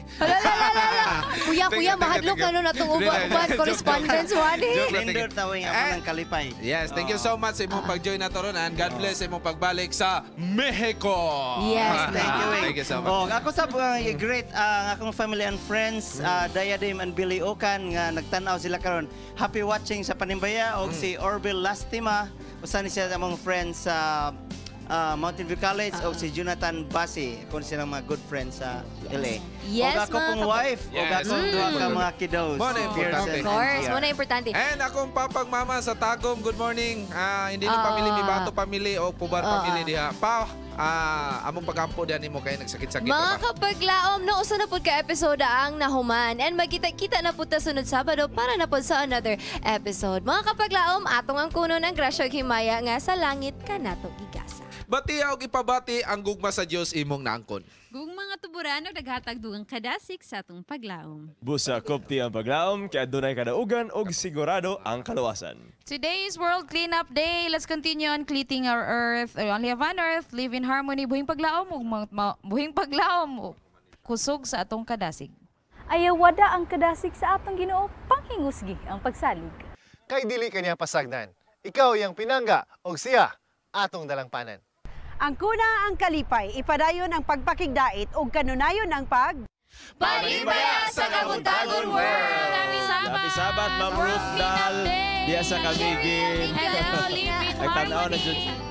Kuya, kuya, mahadlok na nun atong uban correspondence wani. Joke lang, thank you. Lindor tawing ako ng kalipay. Yes, thank you so much sa imong pag-join nato ron and God bless sa imong pagbalik sa Mexico. Yes, Thank you, Wing. Thank you so much. Oh, ako sa great ang akong family and friends, Diadem and Billy Okan nga nagtan-aw sila karon. Happy watching sa Panimbaya og si Orville Lastima, usa ni siya sa among friends sa Mountain View College og si Jonathan Basi, kun silang mga good friends sa LA. Yes, og ako mga pong wife, og akong duha ka mga kiddos. Mo na si Pierce importante. and Of course, NGR. mo na importante. And akong papag mama sa Tagum, good morning. Hindi ni pamili mi Bato family o Pubar family diha. Pa, among pagampo diha nimo kay nagsakit-sakit Mga ra ba. kapaglaom, no, usa na pud ka episode ang nahuman. And magkita-kita na pud ta sunod Sabado para na pud sa another episode. Mga kapaglaom, atong ang kunon ang grasya ug himaya nga sa langit kanato gigasa. Bati og ipabati ang gugma sa Dios imong naangkon. Gugma nga tuburan og naghatag dugang kadasig sa atong paglaom. Busa kupti ang paglaom kay adunay kadaugan og sigurado ang kaluwasan. Today is World Cleanup Day. Let's continue on cleaning our earth. We only have one earth. Live in harmony. Buhing paglaom ug buhing paglaom ug kusog sa atong kadasig. Ayaw wada ang kadasig sa atong Ginoo, panghingusgi ang pagsalig. Kay dili kaniya pasagdan. Ikaw iyang pinangga og siya atong dalangpanan. Ang kuna ang kalipay, ipadayon ang pagpakigdait ug kanunayon ang pag Panimbaya sa Kabuntagon World! Happy Sabbath! Happy Sabbath, Ma'am Ruth Dal. Diya sa Camiguin. Hello, live in Nagtanaw na harmony. jud.